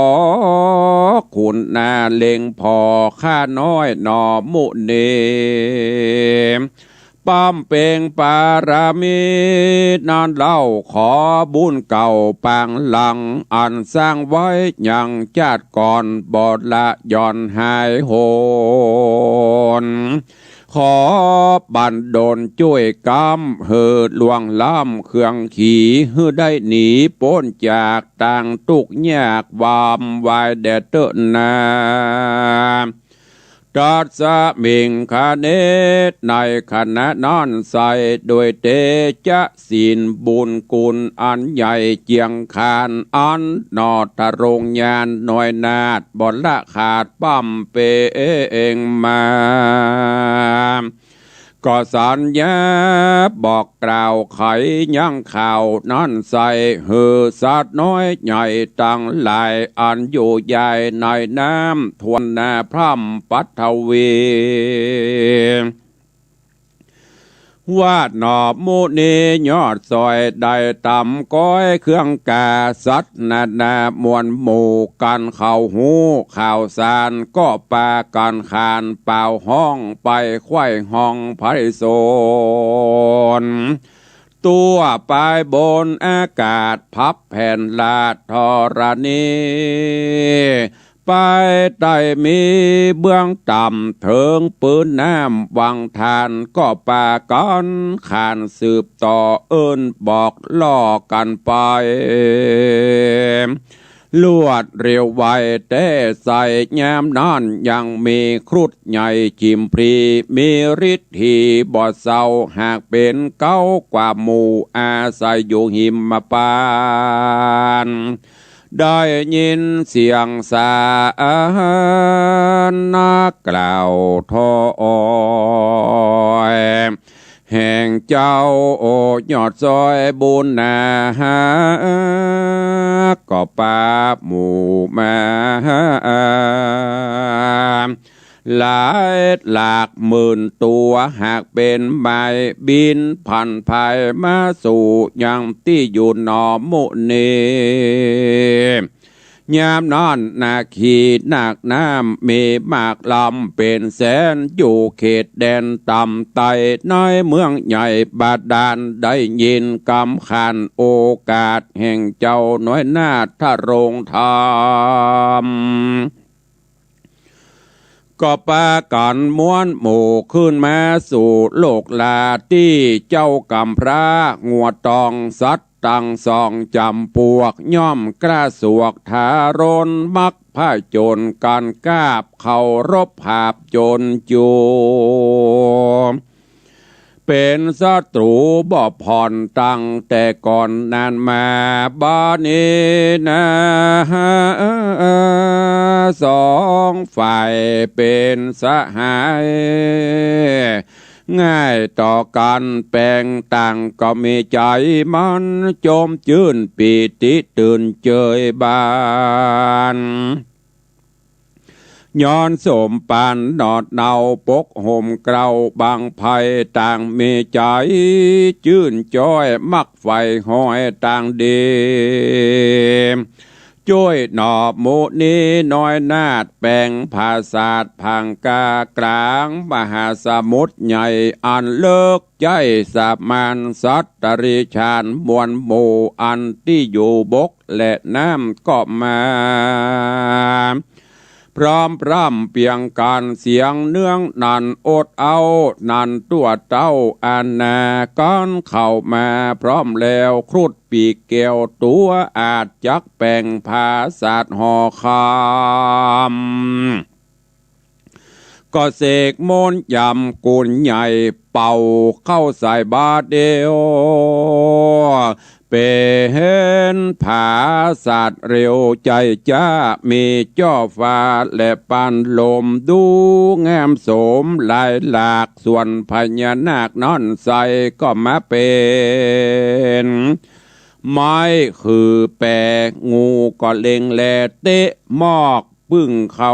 คุณนาเล็งผ่อข้าน้อยหน่อหมู่นี้ บำเพ็งปารมีนั้นเล่า ขอบุญเก่าปางหลัง อันสร้างไว้ยังจาติก่อน บ่ละหย่อนหายโหน ขอบันดลจ้วยกำ หื้อล่วงล้ำเครื่องขี หื้อได้หนีป๊นจากตางตุ๊กข์ยาก วามวายแด่เต๊อะนา ตัสมิงคเน ในขณะนั้นใส่ ด้วยเตจะศีลบุญคุณอันใหญ่เจียงขาน อันหน่อทรงญาณน้อยนาถ บ่ละขาดบำเพ็งมา ก็สัญญาบอกกล่าวไขยังข่าวนั้นใส่ หื้อสัตว์น้อยใหญ่ตังหลาย อันอยู่ใหญ่ในน้ำถ้วนนาพร่ำปัทวี ว่าหน่อหมู่นี้ยอดซอย ได้ตำก้อยเครื่องกา สัตว์นานาหมวลหมู่ กันเข้าฮู้ข่าวสาร ก็ปากั๋นขานเป่าฮ้อง ไปไขว่ฮ้องไพศาล ตั๋วไปบนอากาศ พับแผ่นราชธรณี ไปใต้มีเบื้องต่ำ เถิงปื้นน้ำวังทาน ก็ปากั๋นขานสืบต่อ เอิ้นบอกล่อกั๋นไป รวดเร็วไวแต๊ใส่ ยามนั้นยังมีครุฑใหญ่จิมพลี มีฤทธีบ่เศร้า หากเป๋นเก๊ากว่าหมู่ อาศัยอยู่หิมปาน ได้ยินเสียงสาธารณะกล่าวถอย แห่งเจ้าโอยอดซอยบุญนา ก็ปาหมู่มา หลายหลักหมื่นตั๋ว หากเป๋นไม้บินผ่านไพมาสู่ยังตี้อยู่หน่อหมู่นี้ ยามนั้นนาคีนาคน้ำมีมากลำเป๋นแสน อยู่เขตแดนต่ำใต้ ในเมืองใหญ่บาดาล ได้ยินกำขานโอกาส แห่งเจ้าน้อยนาถรงค์ธรรม ก็ปากั๋นม้วนหมู่ขึ้นมาสู่โลกลา ตี้เจ้ากำพร้างัวตอง สัตว์ตังสองจ๋ำปวก ย่อมกล้าสวกทารน มักผจญกั๋นกราบเคารพหาบจนจู เป๋นศัตรูบ่ผ่อนตั้งแต่ก่อนนานมา บาดนี้นา สองฝ่ายเป๋นสหาย ง่ายต่อกั๋น แป๋งต่างก็มีใจ๋มัน จมจื้นปีติตื่นเจิยบาน ย้อนสมปันหนอดเหนา ปกห่มเกล้าบังไพร ต่างมีใจ๋จื้นจ้อย มักใฝ่ฮอยต่างดี จ้วยหนอมุนีน้อยนาถ แป๋งผาสาทผางกา ก๋างมหาสมุทรใหญ่อันเลิก ใจ๊สมานสัตว์ตริฉาน มวลหมู่อันตี้อยู่บกและน้ำก็มา พร้อมพร่ำเปียงกั๋น เสียงเนืองนันอดเอานัน ตั๋วเต้าอานา ก้อนเข้ามาพร้อมแล้ว ครุฑปีกแก้วตั๋วอาช จักแป๋งผาสาทห่อคำ ก็เสกมนต์ยำกุลใหญ่ เป่าเข้าใส่บาเดียว เป๋นผาสาทเร็วใจ๋จ๊า มีจ้อฟ้าและปานลม ดูงามสมหลายหลาก ส่วนพญานาคนั้นใส่ก็มาเป๋น ไม้คือแป๋ งูก็เล็งแลเตะ มอกปึ้งเข้า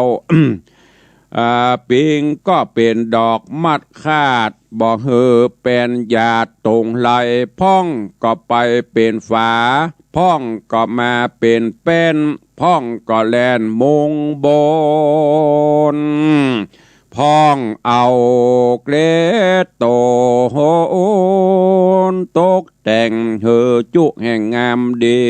อ่า ปิงก็เป๋นดอกมัดคาด บ่หื้อเป๋นหยาดตรงไหล พ่องก็ไปเป๋นฝา พ่องก็มาเป๋นแป้น พ่องก็แล่นมุงบน พ่องเอาเกล็ดโตน ตกแต่งหื้อจุแห่งงามดี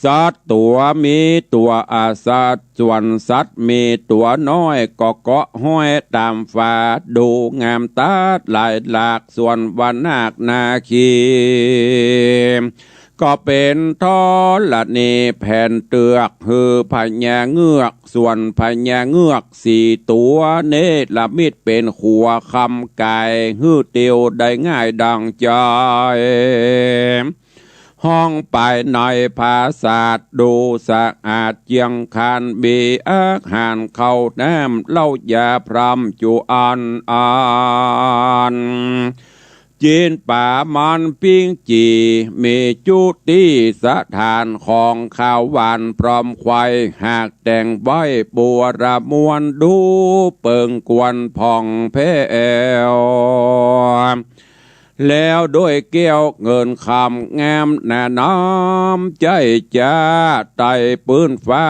สัตว์ตั๋วมีตั๋วอาสัตว์ ส่วนสัตว์มีตั๋วน้อย ก็เกาะห้อยต๋ามฝา ดูงามตัดหลายหลาก ส่วนว่านาคนาคี ก็เป๋นธรณีแผ่นเตือก หื้อพญาเงือก ส่วนพญาเงือกสี่ตั๋ว เนรมิตเป๋นขัวคำก๋าย หื้อเตียวได้ง่ายดั่งใจ๋ ห้องภายในผาสาท ดูสะอาดเจียงคาน มีอาหารข้าวน้ำ เหล้ายาพร่ำจุอันอัน จีนป๋ามันปิ้งจี่ มีจุตี้สถานของข้าวหวานพร้อมไขว่ หากแต่งไว้บัวระมวล ดูเปิงควรผ่องแผ้ว แล้วด้วยแก้วเงินคำงามหนาน้ำใจ๋จ๊า ไต่ปื้นฟ้า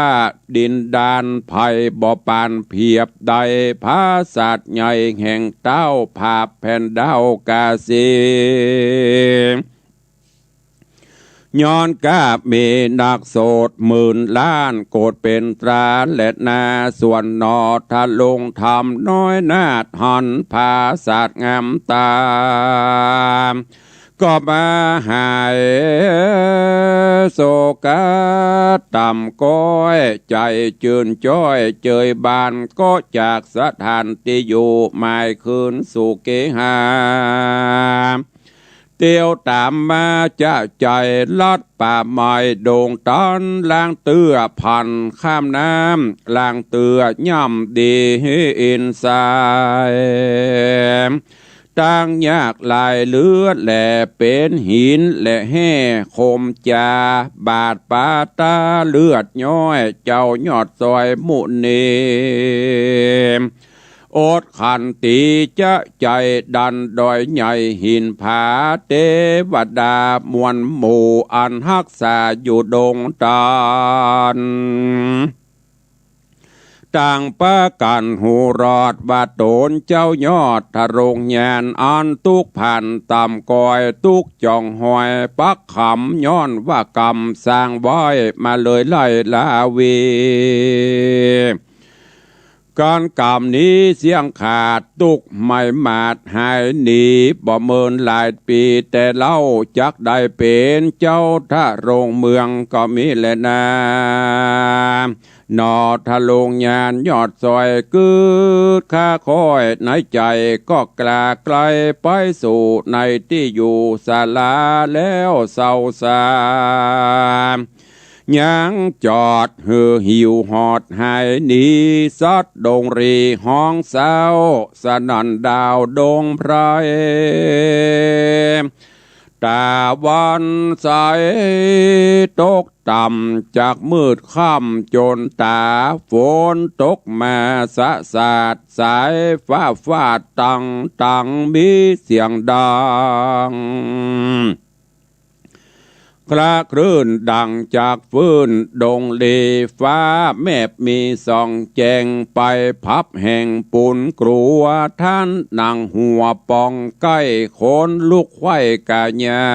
ดินดาน ไผบ่ปานเผียบได้ ผาสาทใหญ่แห่งเต้า ผาบแผ่นดาวกาสี ย้อนก้ามีนักโสดหมื่นล้าน โกฏเป๋นตราและนา ส่วนหนอทะลงธรรมน้อยนาถ หันผาสาทงามต๋า ก็มาหายโศกาต่ำก้อย ใจ๋จื้นจ้อยเจยบาน ก็จากสถานตี้อยู่ หมายคืนสู่เกหา เตียวต๋ามมาจะใจ๋ลัดป่าไม้ดงตัน ล่างเตื้อผ่านข้ามน้ำ ล่างเตื้อย่ำดีอินทราย ตั้งยากหลายเหลือแล เป๋นหินและแฮ่คมจา บาดปาตาเลือดย้อย เจ้ายอดซอยมุนี อดขันตีจะใจ๋ดันดอยใหญ่หินผา เตวดามวลหมู่อันฮักษาอยู่ดงตัน ต่างปากั๋นฮู้รอดว่าต๋นเจ้ายอดทะลงญาณ อันตุ๊กข์ผ่านต่ำก้อย ตุ๊กข์จ่องหอยปักขำ ย้อนว่ากรรมสร้างไว้มาเลยไล่ลาวี ก๋านกรรมนี้เสี้ยงขาด ตุ๊กข์ไม่หมาดหายหนี บ่เมินหลายปี๋ แต่เล่าจักได้เป๋นเจ้าทะลงเมืองก็มีแลนา หนอทะลงญาณยอดซอย กึดค้าค่อยในใจ๋ ก็กล้าไกลไปสู่ในตี้อยู่ศาลา แล้วเศร้าสา ยังจอดหื้อหิวหอดหายหนี สัตว์ดงรีฮ้องเศร้า สนั่นดาวดงไพร ต๋าวันใสตกต่ำ จากมืดค่ำจ๋นต๋า ฝนตกมาสะสาด สายฟ้าฟาดตังตัง มีเสียงดัง คละคลื่นดังจากฟืน ดงลีฟ้าแมบมีส่องแจ้ง ไปพับแห่งปูนกลัว ท่านนั่งหัวป่องใก้ ขนลุกไขว้กายา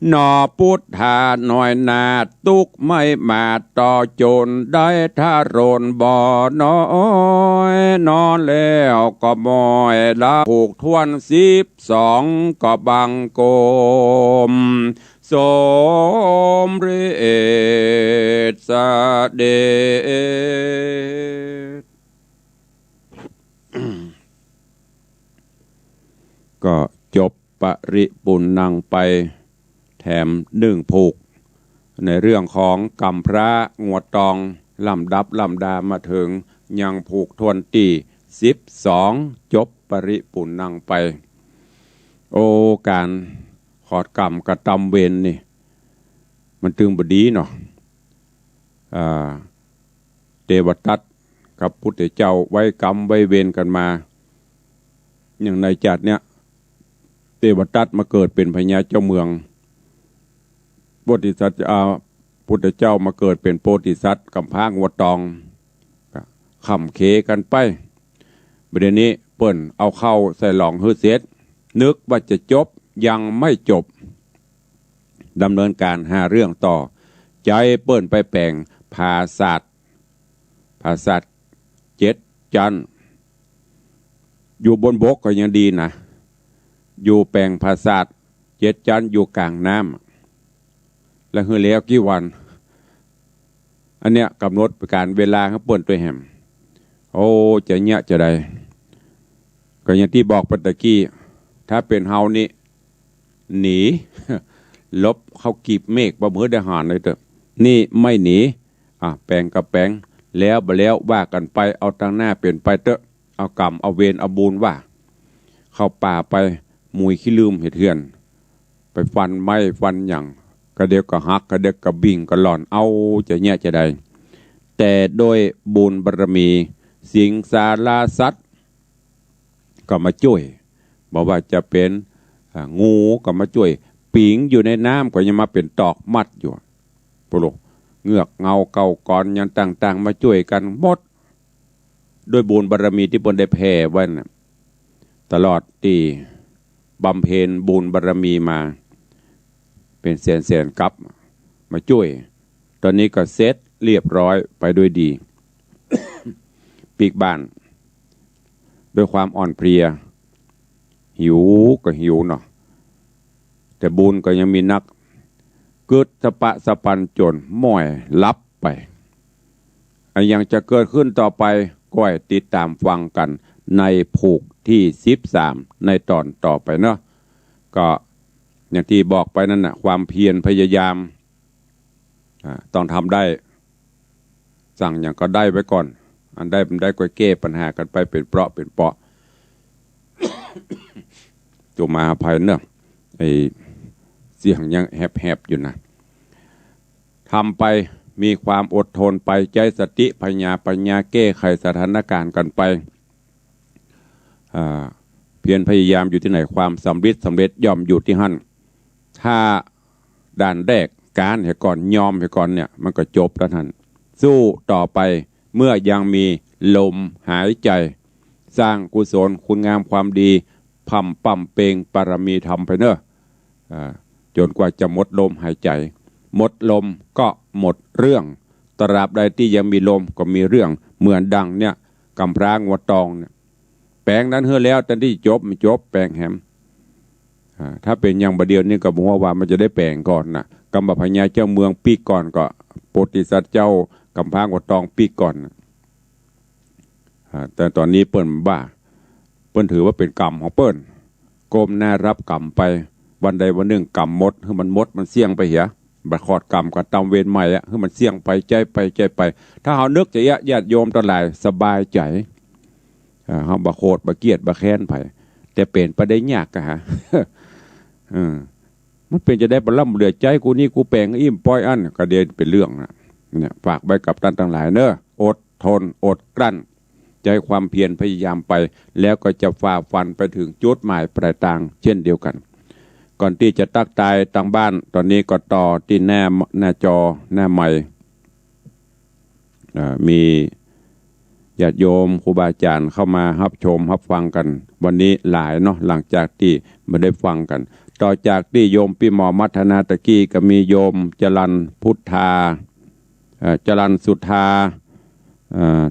หนอปุทธาน้อยนา ตุ๊กข์ไม่มาต่อจ๋น ได้ทะรนบ่น้อย นอนแล้วก็ม้อยละ ผูกถ้วนสิบสอง ก็บังคมสมเร็จเสด็จ ก็จบปริปุณณังไป แถมนึ่งผูก ในเรื่องของกำพร้างัวตอง ลำดับลำดามาเถิงยังผูกถ้วนตี้สิบสอง จบปริปุณณังไป โอ้ ก๋านขอดกำกระตำเวรนี่ มันตึงบ่ดีเนาะ อ่า เตวทัตกับพุทธเจ้าไว้กรรมไว้เวรกั๋นมา อย่างในจาติเนี้ย เตวทัตมาเกิดเป๋นพญาเจ้าเมือง โพธิสัตว์ อ่า พุทธเจ้ามาเกิดเป๋นโพธิสัตว์กำพร้างัวตอง ก็ขำเขกั๋นไป บ่าเดี่ยวนี้เปิ้นเอาเข้าใส่หลองหื้อเสร็จ นึกว่าจะจบ ยังไม่จบ ดำเนินก๋านหาเรื่องต่อ ใจ๊เปิ้นไปแป๋งผาสาท ผาสาทเจ็ดจั๊น อยู่บนบกก็ยังดีนะ อยู่แป๋งผาสาทเจ็ดจั๊น อยู่ก๋างน้ำ แล้วหื้อแล้วกี่วัน อันเนี้ยกำหนดก๋านเวลาหื้อเปิ้นตวยแหม โอ้ จะเยียะจะใด ก็อย่างตี้บอกไปตะกี้ ถ้าเป๋นเฮานี่ หนี หลบเข้ากีบเมฆ บ่หื้อได้หันเลยเต๊อะ นี่ไม่หนี อ่ะ แป๋งก็แป๋ง แล้วบ่แล้วว่ากั๋นไป เอาตังหน้าเป๋นไปเต๊อะ เอากรรม เอาเวร เอาบุญว่า เข้าป่าไป หมุยขี้ลืมเฮ็ดเฮือน ไปฟันไม้ฟันหยัง กระเดียวก็หัก กระเดียวก็บิ่งก็หล่อน เอา จะเยียะจะใด แต่โดยบุญบารมี สิงสาราสัตว์ก็มาจ้วย บ่ว่าจะเป๋น อ่า งูก็มาจ้วย ปิงอยู่ในน้ำก็ยังมาเป๋นตอกมัดอยู่ พวกเงือกเงาเก้ากรยังต่างๆ มาจ้วยกั๋นหมด ด้วยบุญบารมีตี้เปิ้นได้แผ่ไว้น่ะ ตลอดตี้บำเพ็ญบุญบารมีมา เป๋นแสนๆ กัป มาจ้วย ต๋อนนี้ก็เสร็จเรียบร้อยไปด้วยดี ปิ๊กบ้าน ด้วยความอ่อนเพลีย หิวก็หิวเนาะ แต่บุญก็ยังมีนัก กึ๊ดสะปะสะปันจ๋นม้อยหลับไป อะหยังจะเกิดขึ้นต่อไป ก้อยติดต๋ามฟังกั๋นในผูกตี้สิบสาม ในต๋อนต่อไปเนาะ ก็อย่างตี้บอกไปนั่นน่ะ ความเพียรพยายาม อ่า ต้องทำได้ สั่งหยังก็ได้ไว้ก่อน อันได้บ่ได้ก็แก้ปัญหากั๋นไปเป๋นเปราะเป๋นเปราะ ต้องมาอภัยเนาะ ไอ้เสียงยังแหบๆ อยู่นะ ทำไป มีความอดทนไป ใจ๊สติปัญญา ปัญญาแก้ไขสถานการณ์กั๋นไป อ่า เพียรพยายามอยู่ตี้ไหน ความสำริดสำเร็จย่อมอยู่ตี้หั้น ถ้าด่านแรกก๊านเหียก่อน ยอมเหียก่อนเนี่ย มันก็จบแล้วหั้น สู้ต่อไป เมื่อยังมีลมหายใจ๋ สร้างกุศลคุณงามความดี พร่ำบำเพ็ญบารมีธรรมไปเนาะ อ่า จ๋นกว่าจะหมดลมหายใจ๋ หมดลมก็หมดเรื่อง ตราบใดตี้ยังมีลมก็มีเรื่อง เหมือนดังเนี่ย กำพร้างัวตองเนี่ย แป๋งนั้นหื้อแล้ว ตันตี้จบ มันจบ แป๋งแหม อ่า ถ้าเป๋นอย่างบ่าเดี่ยวนี้ก็บ่ฮู้ว่ามันจะได้แป๋งก่อนน่ะ กำบ่าพญาเจ้าเมืองปิ๊กก่อน ก็โพธิสัตว์เจ้ากำพร้างัวตองปิ๊กก่อนน่ะ อ่า แต่ต๋อนนี้เปิ้นบ่า เปิ้นถือว่าเป๋นกรรมของเปิ้น ก้มหน้ารับกรรมไป วันใดวันนึ่งกรรมหมด หื้อมันหมด มันเสี้ยงไปเหีย บ่ขอดกรรมก็ตำเวรใหม่อะ หื้อมันเสี้ยงไป ใจ๊ไป ใจ๊ไป ถ้าเฮานึกจะเยียะ ญาติโยมตังหลายสบายใจ๋ เอ่อ เฮาบ่โขด บ่เกลียด บ่แค้นใผ แต่เป๋นไปได้ยากกะฮะ เออ มันเป๋นจะใดบ่ล่ำเหลือใจ๊ กู้หนี้กู้แป๋ง อิ้มปอยอั้น ก็เดี๋ยวเป๋นเรื่องนะ เนี่ย ฝากไว้กับต้านตังหลายเนาะ อดทน อดกลั้น ใจ๊ความเพียรพยายามไป แล้วก็จะฝ่าฟันไปเถิงจุดหมายปลายตางเช่นเดียวกั๋น ก่อนตี้จะตั๊กตายตางบ้าน ต๋อนนี้ก็ต่อตี้หน้า หน้าจอ หน้าไมค์ เอ่อ มีญาติโยมครูบาอาจ๋ารย์เข้ามาฮับชมฮับฟังกั๋น วันนี้หลายเนาะ หลังจากตี้บ่ได้ฟังกั๋น ต่อจากตี้โยมปี้หมอมัทนาตะกี้ ก็มีโยมจรัญพุทธา เอ่อ จรัญสุธา เอ่อ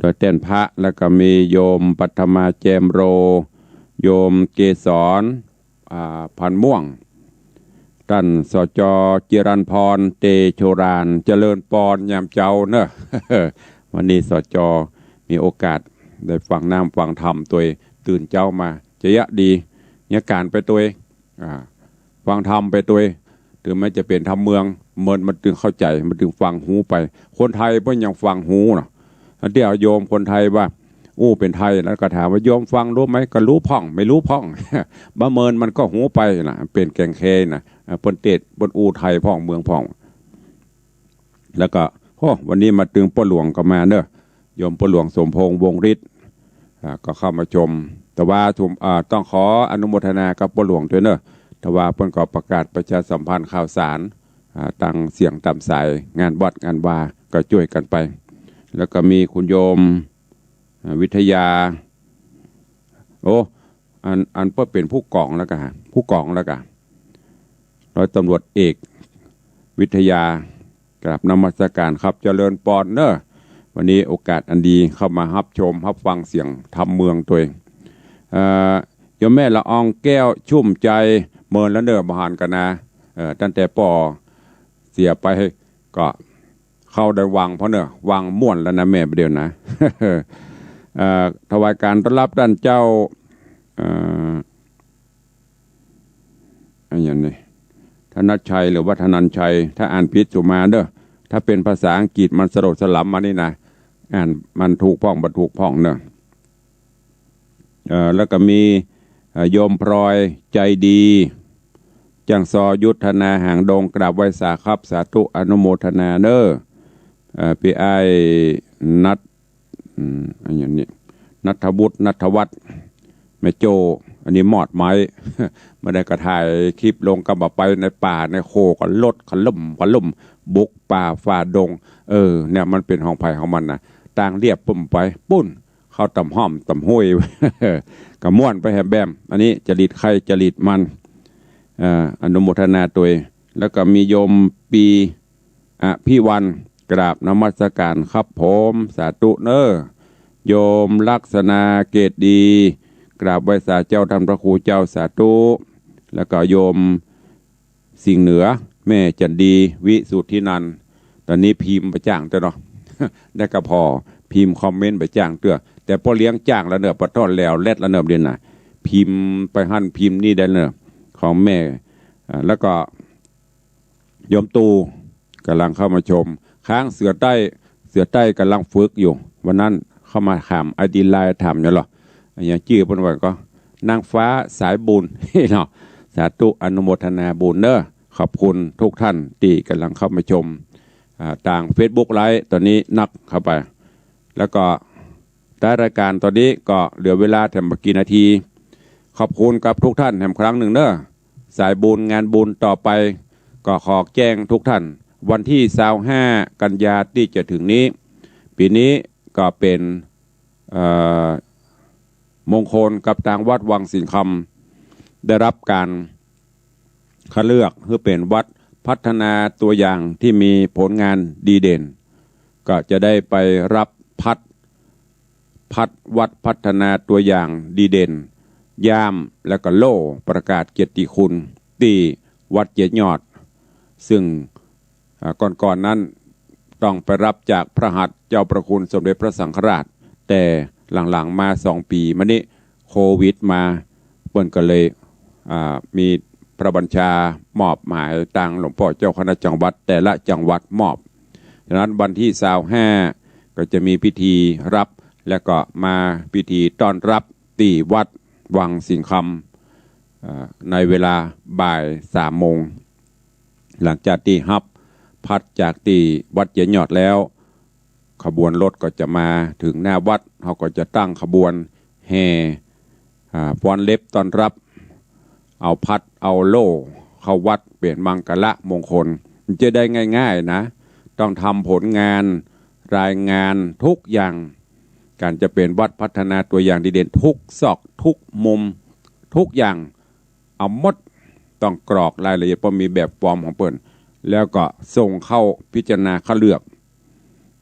ดอยแต้นพระ แล้วก็มีโยมปัทมาแจมโร โยมเกสร อ่า พันม่วง ต้าน สจ จิรัญพร เตโชราญ เจริญปอนยามเจ๊าเนาะ วันนี้ สจ มีโอกาสได้ฟังน้ำฟังธรรมตวย ตื่นเจ๊ามา จะเยียะดี เยียะก๋านไปตวย อ่า ฟังธรรมไปตวย เถิงแม้จะเป๋นธรรมเมือง มัน มันตึงเข้าใจ๋ มันตึงฟังฮูไป คนไทยเปิ้นยังฟังฮูเนาะ อันตี้เอาโยมคนไทยว่า อู้เป๋นไทย แล้วก็ถามว่า โยมฟังฮู้ไหม ก็ฮู้พ่อง ไม่ฮู้พ่อง บ่เมินมันก็ฮูไปนะ เป๋นแก่นแก่นนะ อ่า เปิ้นเตศน์ เปิ้นอู้ไทยพ่องเมืองพ่อง แล้วก็ โอ้ วันนี้มาตึงป้อหลวงก็มาเนาะ โยมป้อหลวงสมพงษ์ วงศ์ฤทธิ์ อ่า ก็เข้ามาชม แต่ว่าชม อ่า ต้องขออนุโมทนากับป้อหลวงตวยเนาะ แต่ว่าเปิ้นก็ประกาศประชาสัมพันธ์ข่าวสาร อ่า ตางเสียงต๋ามสาย งานวัดงานวา ก็จ้วยกั๋นไป แล้วก็มีคุณโยม อ่า วิทยา โอ้ อัน อันเปิ้นเป๋นผู้ก๋องแล้วกะ ผู้ก๋องแล้วกะ ร้อยตำรวจเอกวิทยา กราบนมัสการครับ เจริญปอนเนาะ วันนี้โอกาสอันดีเข้ามาฮับชมฮับฟังเสียงธรรมเมืองตวย เอ่อ โยมแม่ละอองแก้วชุ่มใจ เมินแล้วเนาะ บ่หันกั๋นนะ เอ่อ ตั้งแต่ป้อเสียไปก็ เข้าได้วังพ่อเนาะ วังม่วนแล้วนะแม่ บ่าเดี่ยวนะ เอ่อ ถวายการต้อนรับต้านเจ้า เอ่อ อะหยังนี่ ธนชัยหรือว่าธนัญชัย ถ้าอ่านผิดสุมาเนาะ ถ้าเป๋นภาษาอังกฤษมันสลบสลำมานี่นะ อ่านมันถูกพ่องบ่ถูกพ่องเนาะ เอ่อ แล้วก็มี เอ่อ โยมพลอยใจดี จ้างซอยุทธนาหางดง กราบไหว้สาครับ สาธุ อนุโมทนาเนาะ เอ่อ ปี้อ้ายนัท อืม อะหยังนี่ ณัฐวุฒิ ณัฐวัฒน์ แม่โจ้ อันนี้มอดไม้ บ่ได้ก็ถ่ายคลิปลง ก็บ่ไปในป่าในโคก ก็ลดขลุ่มขลุ่ม บุกป่าฝ่าดง เออ เนี่ย มันเป๋นของใผของมันนะ ตางเรียบปุ้นไป ปุ้น เข้าต๋ามฮ่อมต๋ามห้วย ก็ม่วนไปแหมแบบ อันนี้จริตใครจริตมัน เอ่อ อนุโมทนาตวย แล้วก็มีโยมปี อภิวัน กราบนมัสการครับผม สาธุเนาะ โยมลักษณาเกตดี กราบไหว้สาเจ้าต้านพระครูเจ้า สาธุ แล้วก็โยม สิงห์เหนือ แม่จันดี วิสุทธินันท์ ต๋อนนี้พิมพ์บ่จ้างเตื้อเนาะ ได้ก็ผ่อพิมพ์คอมเมนต์บ่จ้างเตื้อ แต่ป้อเลี้ยงจ้างแล้วเนาะ ปะต้อนแล้วแลดแล้วเนาะ เดี๋ยวนะ พิมพ์ไปหั้นพิมพ์นี่ได้เนาะ ของแม่ อ่า แล้วก็โยมตู่ก่ำลังเข้ามาชม ค้างเสือใต้ เสือใต้ก่ำลังฝึกอยู่ วันนั้นเข้ามาถาม ไอดี ไลน์ ถามอยู่เหรอ อะหยังจื้อเปิ้นว่าก็ นางฟ้าสายบุญ เนาะ สาธุ อนุโมทนาบุญเนาะ ขอบคุณทุกท่านตี้ก่ำลังเข้ามาชม อ่า ตางเฟซบุ๊กไลฟ์ ต๋อนนี้นักเข้าไป แล้วก็ท้ายรายการต๋อนนี้ก็เหลือเวลาแถมบ่กี่นาที ขอบคุณกับทุกท่านแถมครั้งหนึ่งเนาะ สายบุญงานบุญต่อไป ก็ขอแจ้งทุกท่าน วันตี้ซาวห้า กันยาตี้จะถึงนี้ ปี๋นี้ก็เป๋น เอ่อ มงคลกับตางวัดวังสิงห์คำ ได้รับก๋านคัดเลือกหื้อเป๋นวัดพัฒนาตั๋วอย่างตี้มีผลงานดีเด่น ก็จะได้ไปฮับพัด พัดวัดพัฒนาตั๋วอย่างดีเด่น ย่าม แล้วก็โล่ประกาศเกียรติคุณตี้วัดเจ็ดยอด ซึ่ง อ่า ก่อนๆ นั้นต้องไปฮับจากพระหัตถ์เจ้าพระคุณสมเด็จพระสังฆราช แต่หลังๆ มาสองปี๋มานี้โควิดมา เปิ้นก็เลย อ่า มี พระบัญชามอบหมายตางหลวงป้อเจ้าคณะจังหวัดแต่ละจังหวัดมอบ ฉะนั้นวันตี้ซาวห้าก็จะมีพิธีฮับ แล้วก็มาพิธีต้อนฮับตี้วัดวังสิงห์คำ เอ่อ ในเวลาบ่ายสามโมง หลังจากตี้ฮับพัดจากตี้วัดเจียยอดแล้ว ขบวนรถก็จะมาเถิงหน้าวัด เฮาก็จะตั้งขบวนแห่ อ่า ฟ้อนเล็บต้อนฮับ เอาพัดเอาโล่เข้าวัดเป๋นมังคละมงคล มันจะได้ง่ายๆ นะ ต้องทำผลงานรายงานทุกอย่าง ก๋านจะเป๋นวัดพัฒนาตั๋วอย่างดีเด่นทุกซอกทุกมุมทุกอย่าง เอาหมด ต้องกรอกรายละเอียด เพราะมีแบบฟอร์มของเปิ้น แล้วก็ส่งเข้าพิจารณาคัดเลือก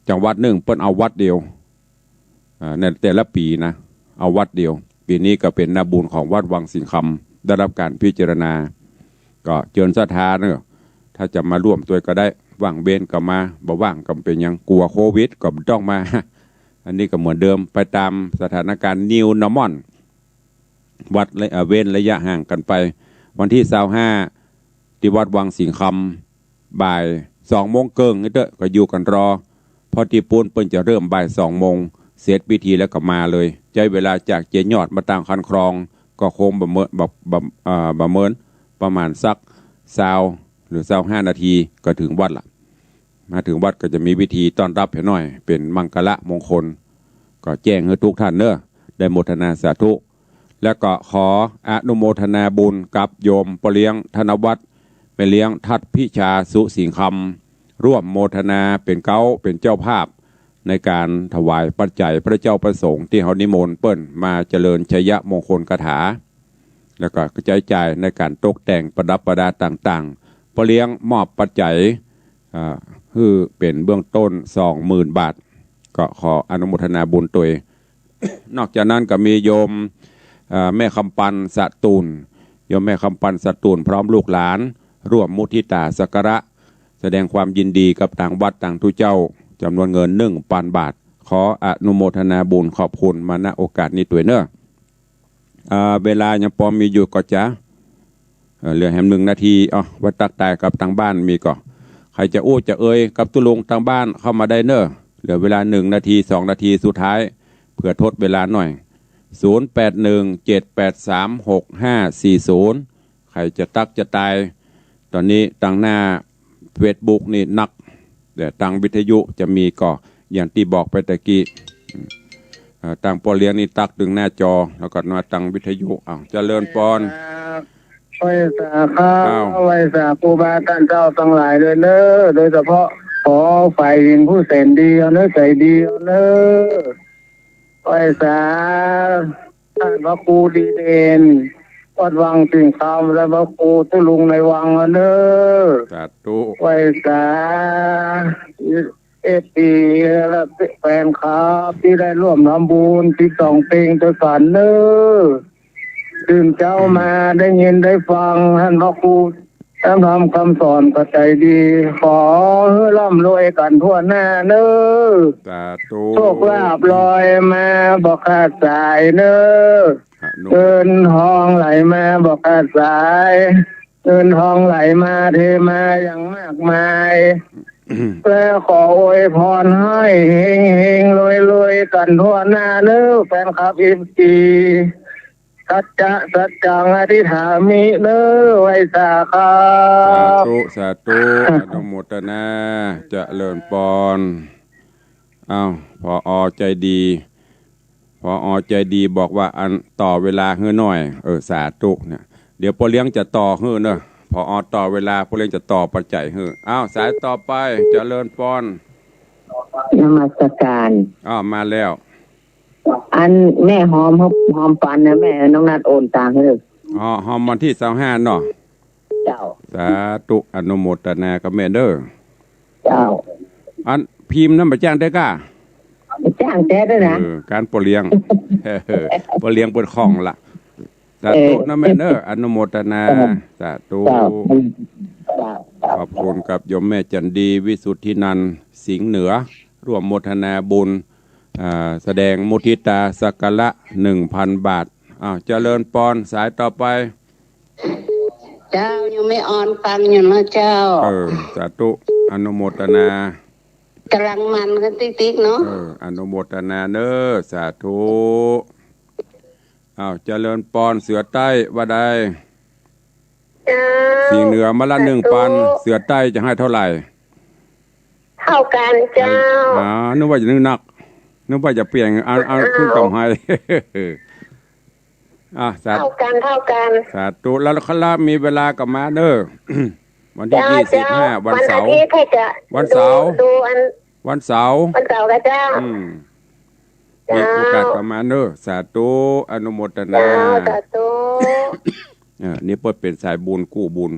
จังหวัดนึ่งเปิ้นเอาวัดเดียว อ่า ในแต่ละปี๋นะ เอาวัดเดียว ปี๋นี้ก็เป๋นนาบุญของวัดวังสิงห์คำ ได้ฮับก๋านพิจารณา ก็เจิญศรัทธาเนาะ ถ้าจะมาร่วมตวยก็ได้ ว่างเว้นก็มา บ่ว่างก็บ่เป๋นหยัง กั๋วโควิดก็บ่ต้องมา อันนี้ก็เหมือนเดิม ไปต๋ามสถานการณ์ New Normal วัดระ- เอ่อ เว้นระยะห่างกั๋นไป วันตี้ซาวห้า ตี้วัดวังสิงห์คำ บ่ายสองโมงเกิ่งนี่เต๊อะ ก็อยู่กั๋นรอ เพราะตี้ปู๊นเปิ้นจะเริ่มบ่ายสองโมง เสร็จพิธีแล้วก็มาเลย ใจ๊เวลาจากเจียยอดมาตางคันคลอง ก็คงบ่เมิน บ่- บ่- เอ่อ บ่เมิน ประมาณสักซาวหรือซาวห้านาทีก็เถิงวัดละ มาเถิงวัดก็จะมีพิธีต้อนฮับหน่อย เป๋นมังคละมงคล ก็แจ้งหื้อทุกท่านเนาะ ได้โมทนาสาธุ แล้วก็ขออนุโมทนาบุญกับโยมป้อเลี้ยงธนวัฒน์ แม่เลี้ยงทัดพิชาสุสิงห์คำ ร่วมโมทนาเป๋นเก๊าเป๋นเจ้าภาพ ในก๋านถวายปัจจัยพระเจ้าพระสงฆ์ตี้เฮานิมนต์เปิ้นมาเจริญชัยมงคลคาถา แล้วก็ใจ๊จ่ายในก๋านตกแต่งประดับประดาต่างๆ ป้อเลี้ยงมอบปัจจัย อ่า หื้อเป๋นเบื้องต้นสองหมื่นบาท ก็ขออนุโมทนาบุญตวย นอกจากนั้นก็มีโยม เอ่อ แม่คำปันสะตูน โยมแม่คำปันสะตูนพร้อมลูกหลาน ร่วมมุทิตาสักการะ แสดงความยินดีกับตางวัดตางตุ๊เจ้า จ๋ำนวนเงินหนึ่งปันบาท ขออนุโมทนาบุญขอบคุณมา ณ โอกาสนี้ตวยเนาะ อ่า เวลายังปอมีอยู่ก่อจ๊ะ เอ่อ เหลือแหมหนึ่งนาที อ้อ ว่าตั๊กตายกับตางบ้านมีก่อ ใผจะอู้จะเอ่ยกับตุ๊ลุงตางบ้านเข้ามาได้เนาะ เหลือเวลาหนึ่งนาที สองนาทีสุดท้าย เผื่อทดเวลาหน่อย ศูนย์แปดหนึ่ง เจ็ดแปดสาม หกห้าสี่ศูนย์ ใผจะตั๊กจะตาย ต๋อนนี้ตางหน้าเฟซบุ๊กนี่นัก แต่ตางวิทยุจะมีก่อ อย่างตี้บอกไปตะกี้ เอ่อ ตางป้อเลี้ยงนี่ตั๊กตึงหน้าจอ แล้วก็มาตางวิทยุ อ้าว เจริญปอน ไหว้สาครับ อ้าว ไหว้สาครูบาอาจ๋ารย์เจ้าตังหลายตวยเนาะ โดยเฉพาะขอฝ่ายหญิงผู้แสนดีเอาเนาะ ใจ๋ดีเอาเนาะ ไหว้สา ต้านพระครูดีเด่น วัดวังสิงห์คำ และพระครูตุ๊ลุงในวังเอาเนาะ สาธุ ไหว้สา เอฟซี และแฟนคลับตี้ได้ร่วมทำบุญสิบสองเพลงตวยกั๋นเนาะ ตื่นเจ๊ามาได้ยินได้ฟังต้านพระครู ต้านธรรมคำสอนก็ใจ๋ดี ขอหื้อร่ำรวยกั๋นทั่วหน้าเนาะ สาธุ โชคลาภลอยมาบ่ขาดสายเนาะ อนุ เงินทองไหลมาบ่ขาดสาย เงินทองไหลมาเทมาอย่างมากมาย และขออวยพรให้เฮงๆ รวยๆ กั๋นทั่วหน้าเนาะ แฟนคลับ เอฟซี สัจจะสัจจังอธิษฐามิเนาะ ไหว้สาครับ สาธุ สาธุ อนุโมทนา เจริญปอน อ้าว ผอ.ใจดี ผอ.ใจดีบอกว่าอันต่อเวลาหื้อหน่อย เออ สาธุเนี่ย เดี๋ยวป้อเลี้ยงจะต่อหื้อเนาะ ผอ.ต่อเวลา ป้อเลี้ยงจะต่อปัจจัยหื้อ อ้าว สายต่อไป เจริญปอน นมัสการ อ้าว มาแล้ว อันแม่หอม หอมปันนะแม่ น้องนัดโอนตังค์หื้อ อ๋อ หอมวันตี้ซาวห้าเนาะ เจ้า สาธุ อนุโมทนากับแม่เนาะ เจ้า อันพิมพ์นั้นบ่าจ้างได้ก้า บ่าจ้างแต๊ด้วยนะ เออ ก๋านป้อเลี้ยง ป้อเลี้ยงเปิ้นของละ สาธุ เออ นะแม่เนาะ อนุโมทนา เออ สาธุ เจ้า เจ้า เจ้า ขอบคุณกับโยมแม่จันดี วิสุทธินันท์สิงห์เหนือ ร่วมโมทนาบุญ อ่า แสดงมุทิตาสักการะ หนึ่งพันบาท อ้าว เจริญปอน สายต่อไป เจ้า ยังไม่ออนฟังอยู่นะเจ้า เออ สาธุ อนุโมทนา ก๋ำลังมันกั๋นติ๊กๆ เนาะ เออ อนุโมทนาเน้อ สาธุ อ้าว เจริญปอน เสือใต้ว่าใด เจ้า สิงห์เหนือมาละ สาธุ หนึ่งปัน เสือใต้จะหื้อเท่าไหร่ เท่ากั๋นเจ้า อ่า นึกว่าจะนึ่งนัก นึกว่าจะเปลี่ยน เอา เอา อ้าว ขึ้นกำไฮ อ่ะ สาธุ เท่ากั๋น เท่ากั๋น สาธุ แล้วคณะมีเวลาก็มาเน้อ วันตี้ เจ้า ยี่สิบห้า เจ้า วันเสาร์ วันอาทิตย์ให้จะ วันเสาร์ ดู ดูอัน วันเสาร์ วันเสาร์กับเจ้า อืม เจ้า มีโอกาสก็มาเน้อ สาธุ อนุโมทนา เจ้า สาธุ เออ นี่เปิ้นเป๋นสายบุญกู้บุญ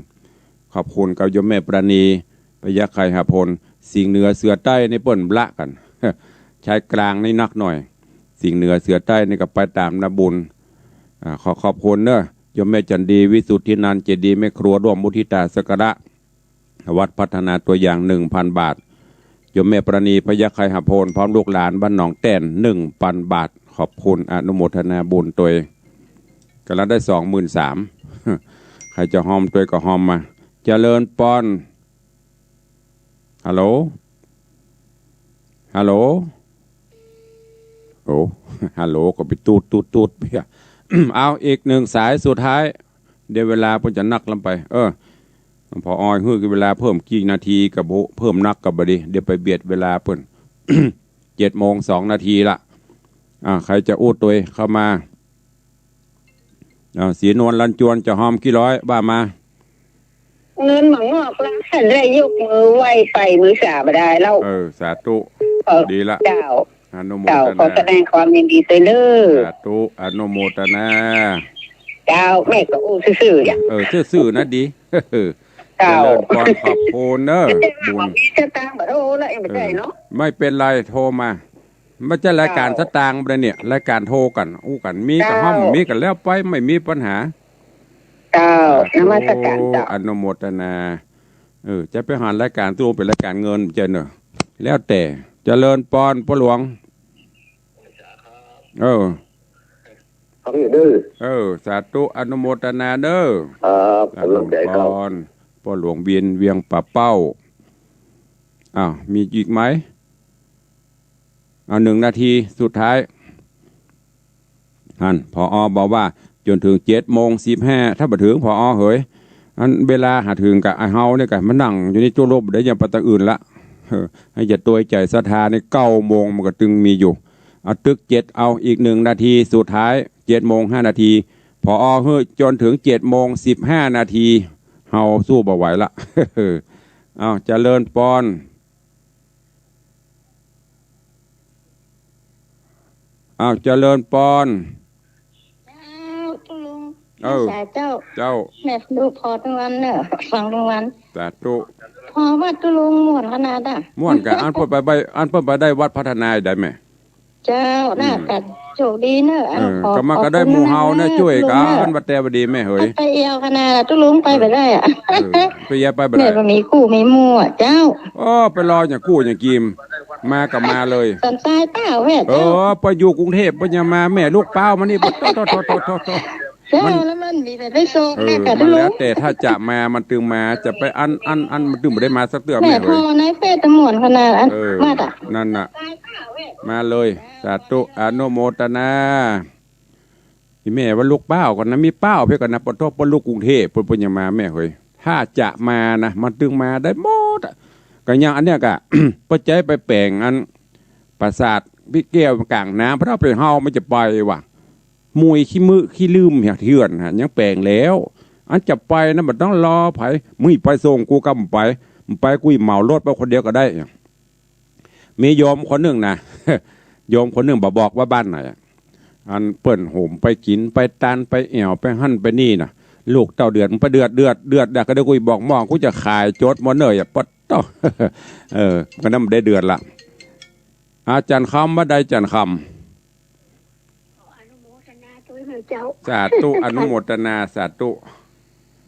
ขอบคุณกับโยมแม่ปราณี พยัคฆ์ไคหพล สิงห์เหนือเสือใต้นี่เปิ้นละกั๋น ชายกลางนี่นักหน่อย สิงห์เหนือเสือใต้นี่ก็ไปต๋ามนาบุญ อ่า ขอขอบคุณเน้อ โยมแม่จันดี วิสุทธินันท์ เจดีย์แม่ครัว ร่วมมุทิตาสักการะ วัดพัฒนาตัวอย่าง หนึ่งพันบาท โยมแม่ปราณี พยัคฆ์ไคหพล พร้อมลูกหลานบ้านหนองแต้น หนึ่งปันบาท ขอบคุณ อนุโมทนาบุญตวย ก็ละได้ สองหมื่นสาม ใผจะฮอมตวยก็ฮอมมา เจริญปอน ฮัลโหล ฮัลโหล โอ้ ฮัลโหลก็ไปตูด ตูด ตูดไปอะ เอาอีกหนึ่งสายสุดท้าย เดี๋ยวเวลาเปิ้นจะนักล้ำไป เออ ผอ หื้อเวลาเพิ่มกี่นาทีก็บ่ เพิ่มนักก็บ่ดี เดี๋ยวไปเบียดเวลาเปิ้น เจ็ดโมงสองนาทีละ อ่า ใผจะอู้ตวยเข้ามา อ่า ศรีนวลลันจวน จะฮอมกี่ร้อย ว่ามา เงินบ่งอกละ หันได้ยกมือไหว้ไปมือสาบ่ได้แล้ว เออ สาธุ ขอ ดีละ เจ้า อนุโมทนา เจ้า ขอแสดงความยินดีตวยเน้อ สาธุ อนุโมทนา เจ้า แม่ก็อู้ซื่อๆ อย่าง เออ ซื่อๆ นะดี เจ้า เจริญปอน ขอบคุณเน้อ ไม่ใช่ว่า บุญ บ่มีสตางค์บ่โทรละ เองบ่ใจ้เนาะ เออ ไม่เป๋นไร โทรมา บ่ใจ้รายก๋าน เจ้า สตางค์บ่ได้เนี่ย รายก๋านโทรกั๋น อู้กั๋น มีก็ เจ้า ห้อม มีก็แล้วไป ไม่มีปัญหา เจ้า สาธุ นมัสการเจ้า อนุโมทนา เออ จะไปหารายก๋าน ตวยเป๋นรายก๋านเงิน บ่ใจ้เนาะ แล้วแต่ เจริญปอน ป้อหลวง เออ ฟังอยู่เน้อ เออ สาธุ อนุโมทนาเน้อ ครับ กำลังใจครับ เจริญปอน ป้อหลวงเวียน เวียงป่าเป้า อ้าว มีอีกไหม เอา หนึ่งนาทีสุดท้าย หั้น ผอ บอกว่า จ๋นเถิงเจ็ดโมงสิบห้า ถ้าบ่เถิง ผอ เหย อันเวลาหาเถิงกะ ไอ้เฮาเนี่ยกะมานั่งอยู่ในจุลบ ได้ยังไปตางอื่นละ เออ ให้จะตวยใจ๋ศรัทธาในเก้าโมงมันก็ตึงมีอยู่ เอาตึกเจ็ด เอาอีกหนึ่งนาทีสุดท้าย เจ็ดโมงห้านาที ผอ หื้อจ๋นเถิงเจ็ดโมงสิบห้านาที เฮาสู้บ่ไหวละ เอา เจริญปอน อ้าว เจริญปอน เจ้า ตุ๊ลุง เออ สาเจ้า เจ้า แม่ดูผอตึงวันเน่อ ฟังตึงวัน สาธุ ผอว่าตุ๊ลุงม่วนขนาดอะ ม่วนกะ อันเปิ้นไป ไป อันเปิ้นไปได้วัดพัฒนาได้แม่ เจ้า อืม น่าจะโชคดีเน่อ เออ อันขอ ก็มาก็ได้หมู่เฮานะ ขอบคุณมากๆ จ้วยกั๋น ตุ๊ลุงเน่อ ว่าแต่ว่าดีแม่เหย ไปเอี่ยวขนาดอะ ตุ๊ลุงไปบ่ได้อะ เออ ไปเอี่ยวไปบ่ได้ แม่บ่มีกู้มีหมู่อะเจ้า โอ้ ไปรออย่างกู้อย่างกีม มาก็มาเลย สันตายเปล่าแม่ เอ เจ้า อ ไปอยู่กรุงเทพฯ ไปยังมา แม่ลูกเป้ามานี่ โถ่ โถ่ โถ่ โถ่ โถ่ เจ้า มัน แล้วมันมีแต่ไปส่ง เออ แม่กับ มันแล้ว ตุ๊ลุง แต่ถ้าจะมา มันตึงมา จะไปอั้น อั้น อั้น มันตึงบ่ได้มาสักเตื้อ แม่ แม่เหย ผอในเฟซตะหมวนขนาดอัน เออ มาดอะ นั่นน่ะ มาเลย สาธุ อนุโมทนา อีแม่ว่าลูกเป้าก่อนนะ มีเป้าเพียงก่อนนะ ปะโท ปะลูกกรุงเทพฯ เปิ้น เปิ้นยังมาแม่เหย ถ้าจะมานะ มันตึงมาได้หมดอะ ก็อย่างอันเนี้ยกะ เปิ้นจะไปแป๋งอัน ปราสาทปิแก้วก๋างน้ำ พระเฮาไปเฮามันจะไปวะ มุยขี้มึขี้ลืมเหียเถื่อนฮะ ยังแป๋งแล้ว อันจะไปนะ มันต้องรอไผ มึงไปส่งกูกำไป มึงไปกูเหมารถไปคนเดียวก็ได้ มีโยมคนนึ่งนะ โยมคนนึ่งบ่บอกว่าบ้านไหนอะ อันเปิ้นโหมไปกิ๋นไปตานไปแอ่วไปหั้นไปนี่น่ะ ลูกเต้าเดือด มึงไปเดือด เดือด เดือด เดี๋ยวก็ได้กูบอกหม้อ กูจะขายโจทย์หมดเน่อ อย่าปะโท เออ ก็นั่นได้เดือดละ อาจ๋ารย์คำ ว่าใดจ๋ารย์คำ อนุโมทนาตวยเน่อเจ้า สาธุ อนุโมทนา สาธุ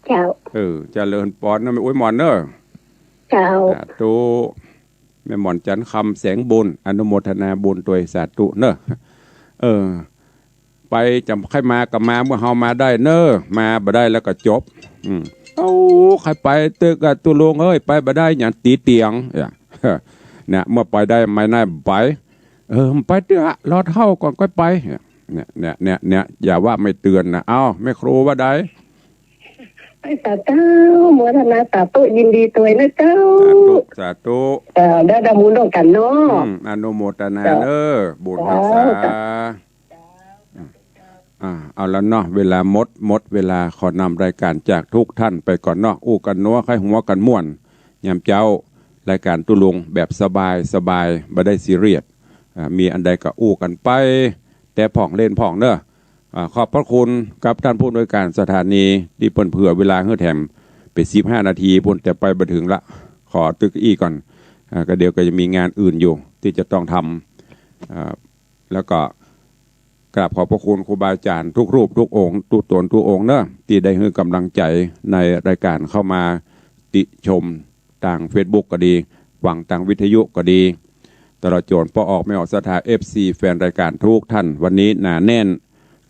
เจ้า เออ เจริญปอนนะ แม่อุ๊ยหมอนเน่อ เจ้า สาธุ แม่หมอนจันทร์คำแสงบุญ อนุโมทนาบุญตวย สาธุเน่อ เออ ไปจะใค่มาก็มา เมื่อเฮามาได้เน่อ มาบ่ได้แล้วก็จบ อืม โอ้ ใค่ไปเต๊อะ ตุ๊ลุงเอ้ย ไปบ่ได้ หยังติเตียง เนี่ย เนี่ย เมื่อไปได้ใหม่นายไป เออ ไปเต๊อะ รอเฒ่าก่อนก้อยไป เนี่ย เนี่ย เนี่ย เนี่ย อย่าว่าไม่เตือนนะ เอ้า แม่ครูว่าใด ไอ้สาเจ้า โมทนาสาธุ ยินดีตวยนะเจ้า สาธุ สาธุ เอ่อ ได้ดำบุญร่วมกันเนาะ อืม อนุโมทนา เจ้า เน้อ บุญฮักษา เจ้า อ่า เอาละเนาะ เวลาหมด หมดเวลา ขอนำรายการจากทุกท่านไปก่อนเนาะ อู้กั๋นนัว ใค่หัวกั๋นม่วน ยามเจ๊า รายการตุ๊ลุงแบบสบายสบาย บ่ได้ซีเรียส อ่า มีอันใดก็อู้กั๋นไป แต๊พ่องเล่นพ่องเน้อ อ่า ขอบพระคุณกับท่านผู้อำนวยการสถานีตี้เปิ้นเผื่อเวลาหื้อแถมไปสิบห้านาทีปู๊น แต่ไปบ่เถิงละ ขอตึกอี้ก่อน อ่า ก็เดี๋ยวก็จะมีงานอื่นอยู่ตี้จะต้องทำ อ่า แล้วก็กราบขอบพระคุณครูบาอาจ๋ารย์ทุกรูปทุกองค์ ทุกต๋นทุกองค์เน้อ ตี้ได้หื้อก๋ำลังใจ๋ในรายการเข้ามาติชมตางเฟซบุ๊กก็ดี ฟังตางวิทยุก็ดี ตลอดจ๋นป้อออกแม่ออกศรัทธา เอฟซี แฟนรายการทุกท่าน วันนี้หนาแน่น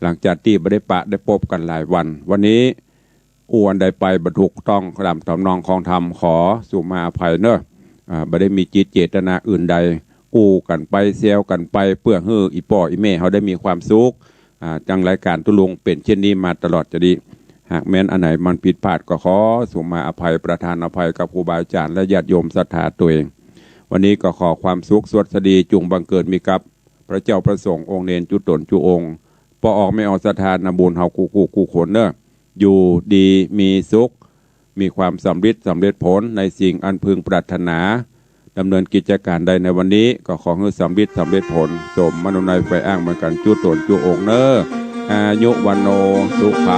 หลังจากตี้บ่ได้ปะได้ปบกั๋นหลายวัน วันนี้อู้อันใดไปบ่ถูกต้องต๋ามทำนองคองธรรม ขอสุมาอภัยเน้อ อ่า บ่ได้มีจิตเจตนาอื่นใด อู้กั๋นไป แซวกั๋นไป เปื้อหื้ออี่ป้ออี่แม่เฮาได้มีความสุข อ่า จังรายการตุ๊ลุงเป๋นเช่นนี้มาตลอดจะดี หากแม้นอันไหนมันผิดพลาดก็ขอสุมาอภัย ประทานอภัยกับครูบาอาจ๋ารย์และญาติโยมศรัทธาตวย วันนี้ก็ขอความสุขสวัสดีจุ่งบังเกิดมีกับพระเจ้าพระสงฆ์องค์เณรจุ๊ต๋นจุ๊องค์ ป้อออกแม่ออกศรัทธานาบุญเฮากู้กู้กู้คนเน้อ อยู่ดีมีสุข มีความสำริดสำเร็จผลในสิ่งอันพึงปรารถนา ดำเนินกิจก๋านใดในวันนี้ก็ขอหื้อสำริดสำเร็จผล สมมโนในใฝ่อ้างเหมือนกั๋นจุ๊ต๋นจุ๊องค์เน้อ อายุวัณโณ สุขัง